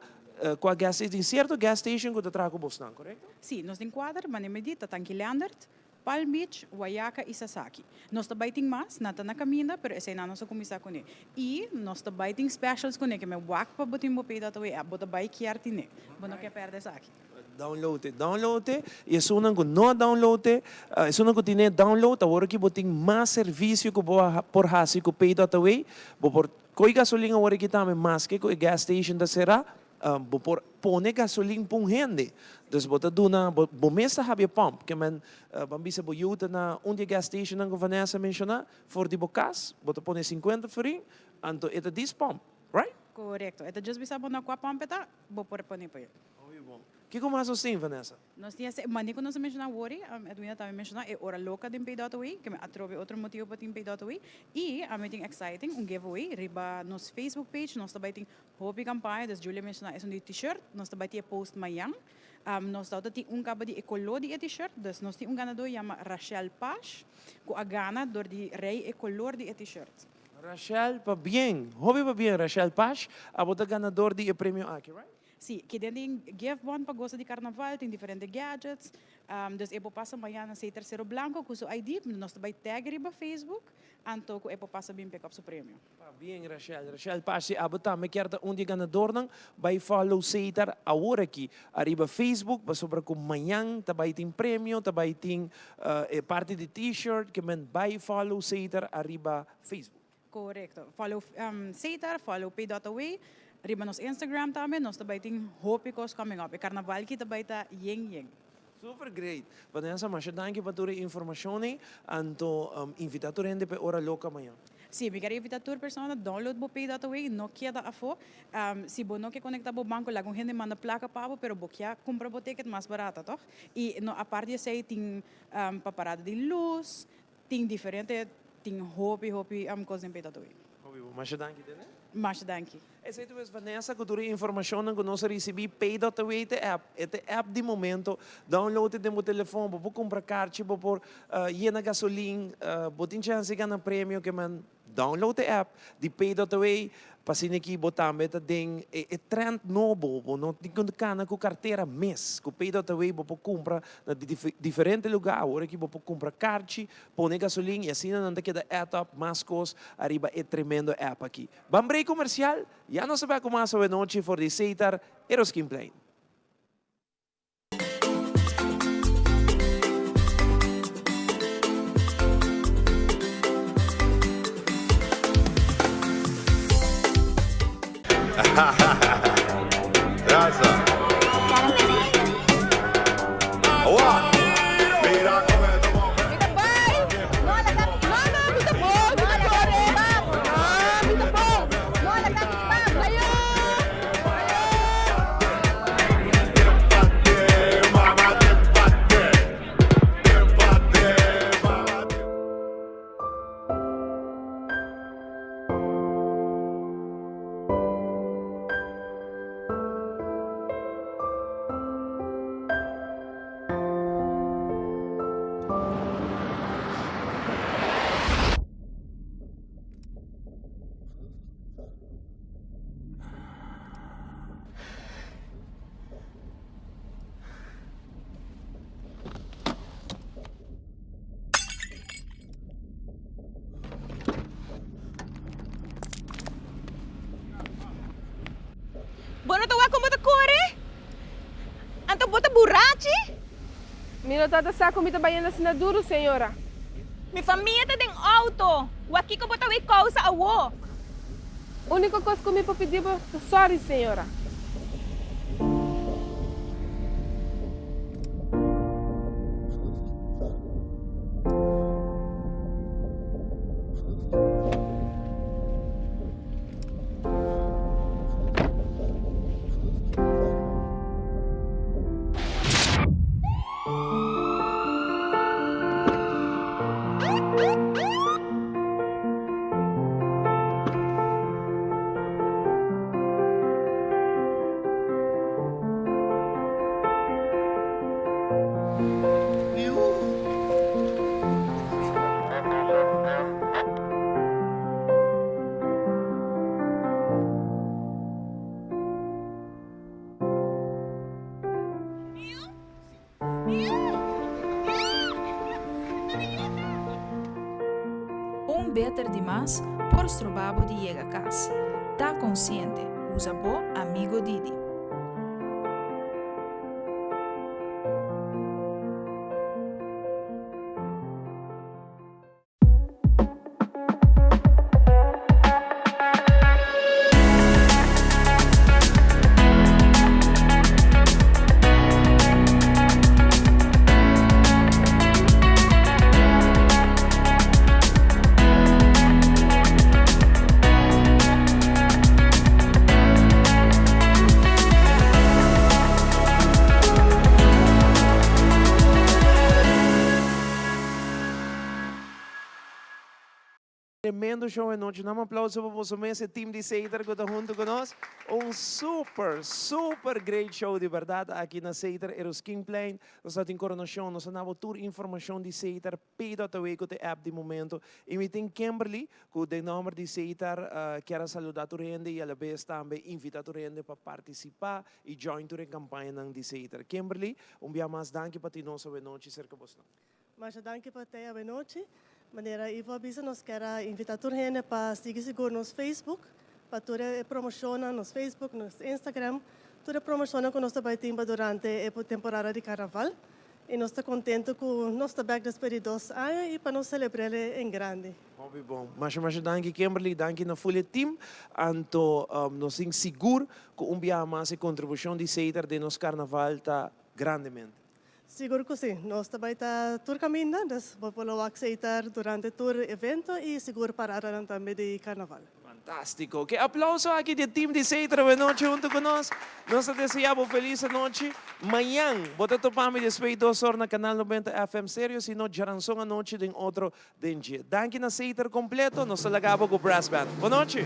cua gas station, tin cierto gas station cu ta traha cu bosnan, corecto? Si, nos tin cuater, mane mi di, ta Tanki Leendert, Palm Beach, Wayaca y Sasaki. Nos ta bay tin mas, nan ta na caminda, pero eseinan nos a cuminsa cune. Y nos ta bay tin specials cune, ke men wak pa bo tin bo pay dot away app, bo ta bay kier tine. Bo no kier perde esaki. Download e, download e, y esunnan cu no a download e, esunnan cu tine download, awor aki bo tin mas servicio cu bo por haci cu pay dot away. Bo por coy gasolin awor aki tambe, maske cu e gas station ta cera, Bo por pone gasolin pa un hende. Dus bo ta duna, bo bo mes ta habia pump. Ke men, ban bisa bo yu ta na un di e gas stationnan ku Vanessa menshoná, for di bo kas, bo ta pone sinkuenta florin, anto e ta dis pump, right? Korekto. E ta djis bisa bo na kua pump e ta, bo por pone pa yu. Hopi bon. Kiko mas nos tin, Vanessa? Nos tin ese mane ku nos a menshoná wori, Edwina tambe menshoná e ora loka den Pay.away, ke mi atrobe otro motibu pa tin Pay.away. I ami tin exciting, un giveaway riba nos Facebook page, nos ta bai tin Hopi kampaña, dus Julia menshoná esun di t-shirt, nos ta bai tin e post mañan. Nos ta tin un kaba di e koló di e t-shirt, dus nos tin un ganadó yama Rachel Pash, ku a gana dor di rei e kolor di e t-shirt. Rachel, pabien! Hopi pabien Rachel Pash, abo ta ganador di e premio aki, right? Sí, kiden tin gift bon pa gosa di karnaval, tin diferente gadgets. Dus e por pasa mañan na Sei Tercero Blanco ku su ID, nos ta bai tag riba Facebook, anto ku e por pasa bin pick up su premio. Pabien Rachel. Rachel Pashi abo tambe kier ta un di e ganadornan bai follow Setar awor aki ariba Facebook pasobra ku mañan ta bai tin premio ta bai tin e parti di t-shirt ke men bai follow Setar ariba Facebook. Korekto. Follow Setar, follow Pay Dot Away riba nos Instagram tambe nos ta bai tin hopi kos coming up. E karnaval ki ta bai ta yen yen. Super great. Vanessa, masha danki pa tur e informacion ei. Anto invita tur hende pa e ora loca mañan. Sí, mi kier invita tur persona, download bo Pay Dot Away, no keda afo. Si bo no ke conecta bo banco, laga un hende manda placa pa bo, pero bo kia cumpra bo ticket mas barata, toch? Y no, apart di esey tin pa parada di luz, tin diferente, tin hopi, hopi cos den Pay Dot Away. Hopi bon. Masha danki, Dene. Masha danki. Esei ta wes Vanessa ku tur e informashonnan ku nos a risibí. Pay dot away ta e app. E ta e app di momento. Download e den bo telefon. Bo por kumpra karchi, bo por yena gasolin, bo tin chèns di gana premio. Ke men download e app di Pay dot away pa asina ki bo tambe ta den e trend nobo. Bo no tin ku kana ku kartera mes. Ku Pay dot away bo por kumpra na diferente lugá. Awor aki bo por kumpra karchi, pone gasolin i asina nan ta keda add up mas kos ariba e tremendo app aki. Ban break comercial, ya nos ta bek cu mas awe nochi for di Setar Eroskinplein. Raza. Awa. Mira como e ta move. Mi ta bai! No, laga mi. No, no, mi ta bon, mi ta kore. No, mi ta bon. No, laga mi bam. Ayo! Bo no ta wak kon bo ta kore? Anto bo ta burachi? Mi no tabata sa ku mi ta bayendo asina duru, señora. Mi famia ta den outo. Wak kiko bo ta wei kousa awo? Úniko kos ku mi por pidi bo ta sòri, señora. Un beter di mas por stroba bo di yega cas. Ta consciente, usa bo amigo Didi. Tremendo show e nochi. Nan un aplauso pa boso mes, e team di Setar cu ta hunto cu nos. Un super, super great show di berdad aki na Setar Eroskinplein. Nos ta tin coronacion, nos a nabo tur informacion di Setar, Pay.awe cu ta e app di momento. Y mi tin Kimberly cu den nomber di Setar kier a saluda tur hende y alabes tambe invita tur hende pa participa y join tur e campañanan di Setar. Kimberly, un bia mas danki pa tin nos awe nochi cerca bosnan. Masha danki pa tei awenochi. Manera Ivo a bisa nos kier a invita tur hende pa sigui sigur nos Facebook pa tur e promocionnan, nos Facebook, nos Instagram, tur e promocionnan cu nos ta bay tin pa durante e temporada di Carnaval. Y nos ta contento cu nos ta bek despues di dos aña y pa nos celebrele en grande. Hopi bon. Masha masha danki Kimberly, danki na full e team. Anto nos tin sigur cu un biaha mas e contribucion di Setar den nos Carnaval ta grandemente. Sigur cu si. Nos ta bay ta tur caminda, dus bo por lo wak Setar durante tur evento y sigur paradanan tambe di Carnaval. Fantastico. Ke aplauso aki di e team di Setar awenochi hunto cu nos. Nos ta desea bo feliz anochi. Mañan bo ta topa mi despues di dos or na Canal 90 FM Serio, si no djaranson anochi den otro den dje. Danki na Setar completo. Nos ta laga bo cu Brass Band. Bonochi!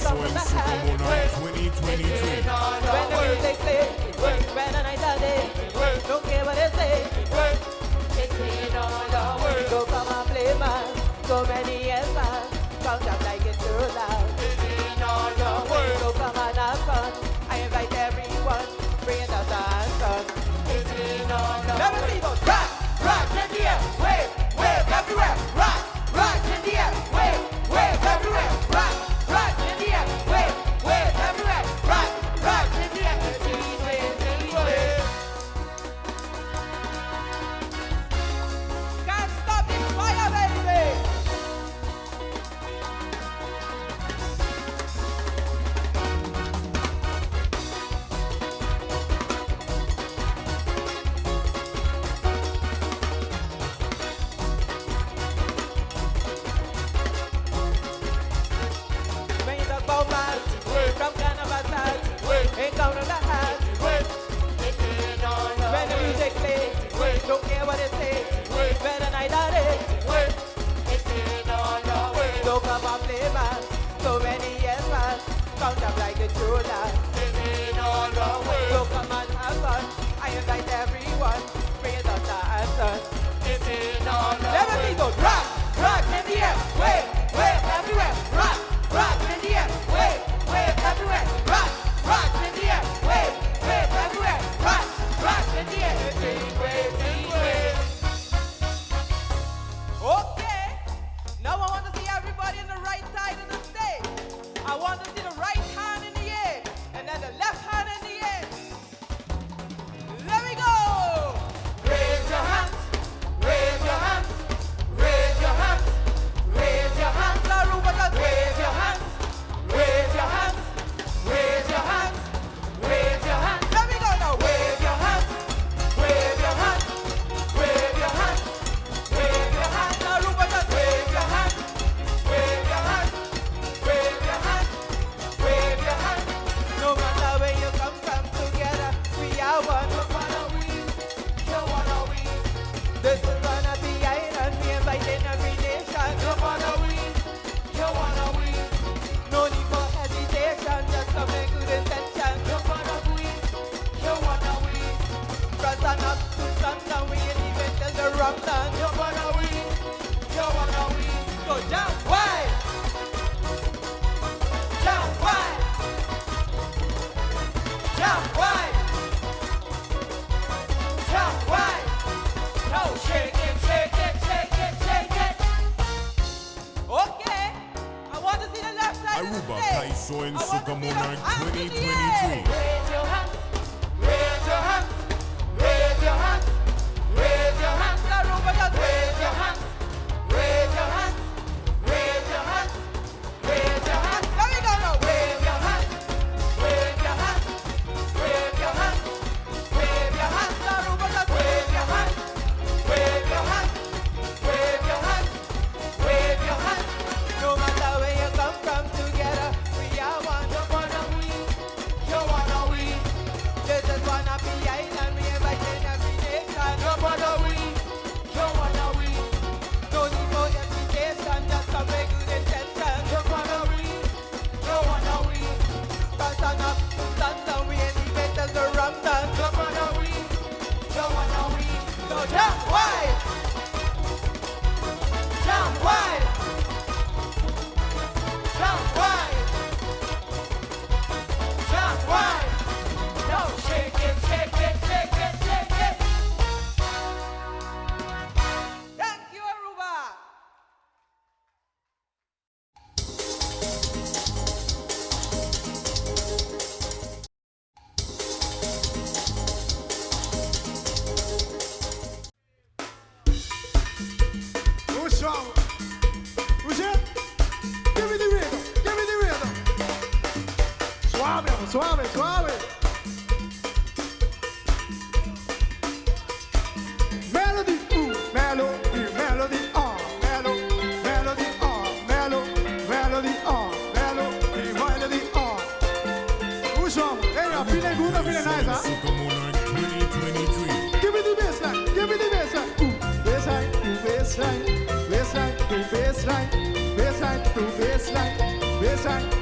Kaiso en Soca Monarch 2023. When the music play, when the night and day, don't care what they say. It's in all the world. So come and play, man. So many years, man. Count up like it's too loud. It's in all the world. So come and have fun. I invite everyone. Bring the dance on. It's in all the Let me see those rock, rock in the air, wave, wave everywhere. Rock, rock in the air, wave, wave everywhere. Rock, rock in the air, wave, wave everywhere. Rock, rock in the air. Wave, wave, wave. Can't stop this fire, baby. When you talk about man, from Canada, ain't count on the hat. When the music play, don't care what they say. Better night or day. So come and play, man. So many years, man. Count up like a true love. So come and have fun. I invite everyone. Bring it up to answer. Let me see those rock, rock in the air, wave, wave everywhere. Rock, rock in the air, wave, wave everywhere. Rock, rock in the air, wave, wave everywhere. Rock, rock in the air, wave, wave, wave. Okay, now I want to see everybody on the right side of the stage. I want to see the right hand in the air and then the left hand in the air. Let me go! Raise your hands, raise your hands, raise your hands, raise your hands, Aruba, just raise your hands, raise your hands, raise your hands, raise your hands. Let me go now. Wave your hands, wave your hands, wave your hands, wave your hands, Aruba, just wave your hands, wave your hands, wave your hands, wave your hands. No matter where you come from, together we are one. No matter we, no one we. This is gonna be island. We inviting every nation. No matter we, no one we. No need for hesitation, just come with good intention. No matter we, no one we. From sun up to sundown, we ain't even till the rum done. No matter we, no one we. So jump wide, jump wide, jump wide, jump wide. Now shake it, shake it, shake it, shake it. Okay, I want to see the left side of the Aruba stage. Kaiso en I want to Soca see the Monarch hands in the air. 2023. Raise your hands, raise your hands, raise your hands, raise your hands. Aruba, just raise your hands, raise your hands, raise your hands, raise your hands. There we go now. Wave your hands, wave your hands, wave your hands, wave your hands. Aruba, just wave your hands, wave your hands, wave your hands, wave your hands. No matter where you come from, together we are one. You wanna we, you wanna we.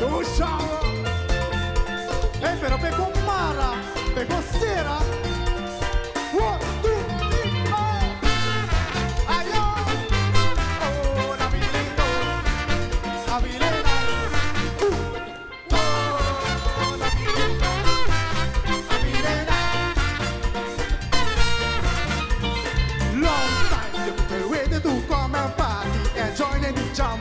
Dusha! Hey, pero pegou mara, pegou cera. One, two, three, four. Ayo! Oh, na bilendo, na bilena. Oh, na bilendo, na bilena. Long time you been waiting to come and party and join in the jam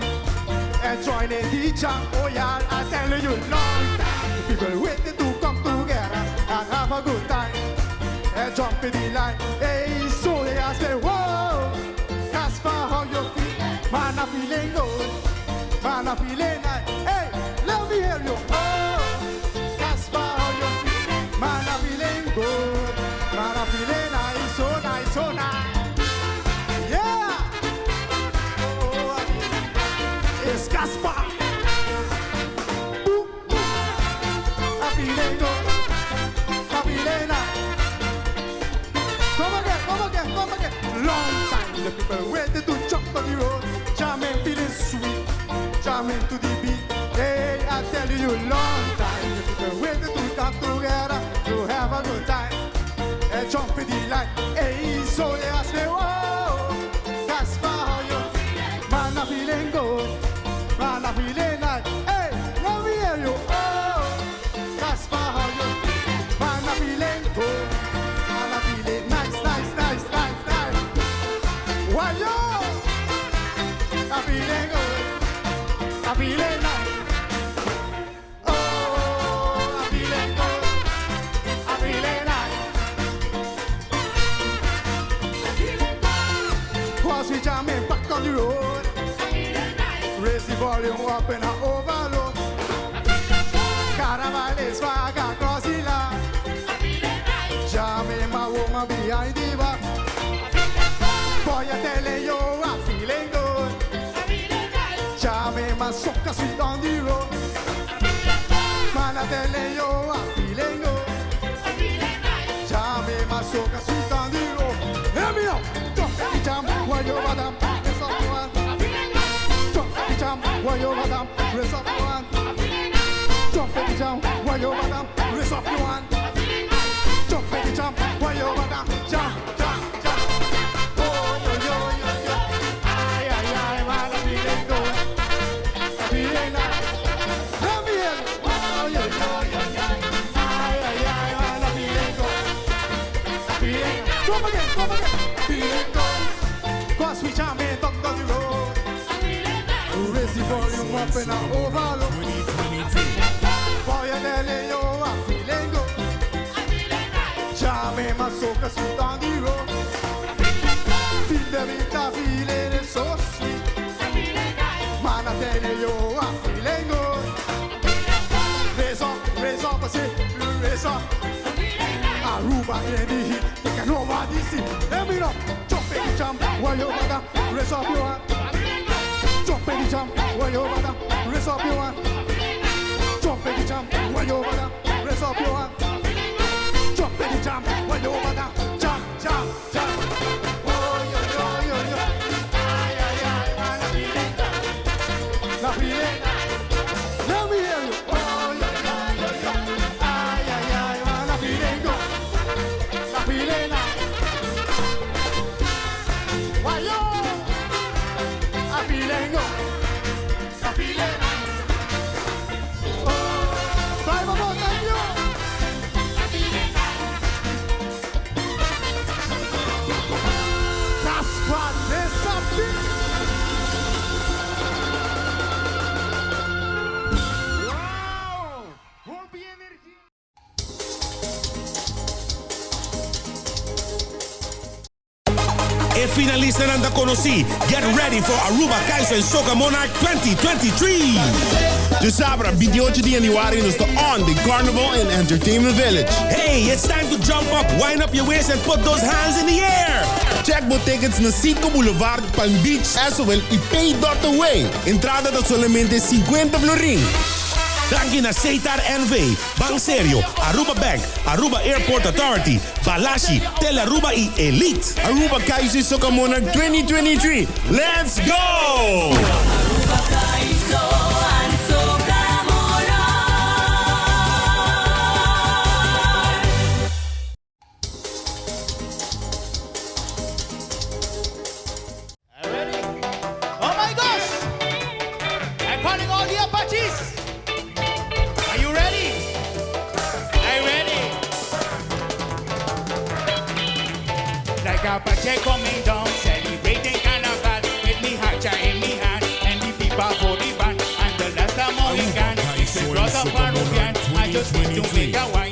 and join in the jam. Oh yeah, I tell you, long time people waiting to come together and have a good time and jump in the line. Hey, so they ask me, whoa, Casper, how you feel? Man, I'm feeling good. Man, I'm feeling nice. Hey, let me hear you. Oh, Casper, how you feel? Man, I'm feeling good. Man, I'm feeling nice, so nice, so nice. Yeah! Oh, it's Casper. Boom, boom. I'm feeling good. I'm feeling nice. Come again, come again, come again. Long time the people waiting to jump on the road. Jamming, feeling sweet. Jamming to the beat. Hey, I tell you, long time the people waiting to come together to have a good time. And jump in the line. Hey, so they ask me, whoa, Casper, how you feeling? Man, I'm feeling good. Man, I'm feeling nice. Hey, let me hear you. Oh, Casper, how you feeling? Man, I'm feeling good. Man, I'm feeling nice, nice, nice, nice, nice. Why yo? I'm feeling good. I'm feeling nice. Oh, I'm feeling good. I'm feeling nice. Cause we jamming back on the road. Raise the volume up and I overload. Caravan is back across the line. Jamming my woman behind the back. Boy, I telling you, I'm feeling good. Jamming my soca sweet on the road. Man, I telling you, I'm feeling good. Jamming my soca sweet on the road. Hear me now. Jump the jam, while you madam, raise up your hand. Jump the jam, while you madam, raise up your hand. Jump the jam, while you madam, raise up your hand. Jump the jam, while you madam, jam, jam, jam. Oh, yo, yo, yo, yo. Ay, ay, ay, man, I'm feeling good. I'm feeling nice. Let me hear you. Oh, yo, yo, yo, yo. Ay, ay, ay, man, I'm feeling good. I'm feeling Come again, come again. Feeling good. Cause we jamming up on the road. Raise the volume up and I overload. Boy, I tell you, I'm feeling good. Jamming my soca sweet on the road. Feel the beat, I'm feeling it so sweet. Man, I tell you, I'm feeling good. Raise up, raise up, I say, raise up. Aruba in the heat, they can nobody see. Let me know. Jump in the jump, while you mother, raise up your hand. Jump in the jump, while you mother, raise up your hand. Jump in the jump, while you mother, raise up your hand. Jump in the jump, while you mother, jump, jump, jump. Oh, yo, yo, yo, yo. Ay, ay, ay, man, I'm feeling good. I'm feeling good. Let me hear you. Oh, yo, yo, yo, yo. Ay, ay, ay, man, I'm feeling good. I'm feeling nice. Why, yo? I'm feeling good. I'm feeling nice. Oh, bye, bye, bye, thank you. That's what this up E finalistanan ta conoci. Get ready for Aruba Kaiso en Soca Monarch 2023! Djasabra, 28 di januari nos ta on den Carnival and Entertainment Village. Hey, it's time to jump up, wind up your waist and put those hands in the air! Check bo tickets na Citgo Boulevard, Palm Beach, Esowel y Pay dot Away. Entrada ta solamente 50 florin. Danki na Setar NV, Ban Serio, Aruba Bank, Aruba Airport Authority, Balashi, Tele Aruba y Elite. Aruba Kaiso y Soca Monarch 2023. Let's go! Aruba Kaiso and Soca Monarch. Like a budget coming down, celebrating carnival with me hatcha in me hand and the people for the band and the last Mohican. It's the brother Peruvian. I just need to make a wine.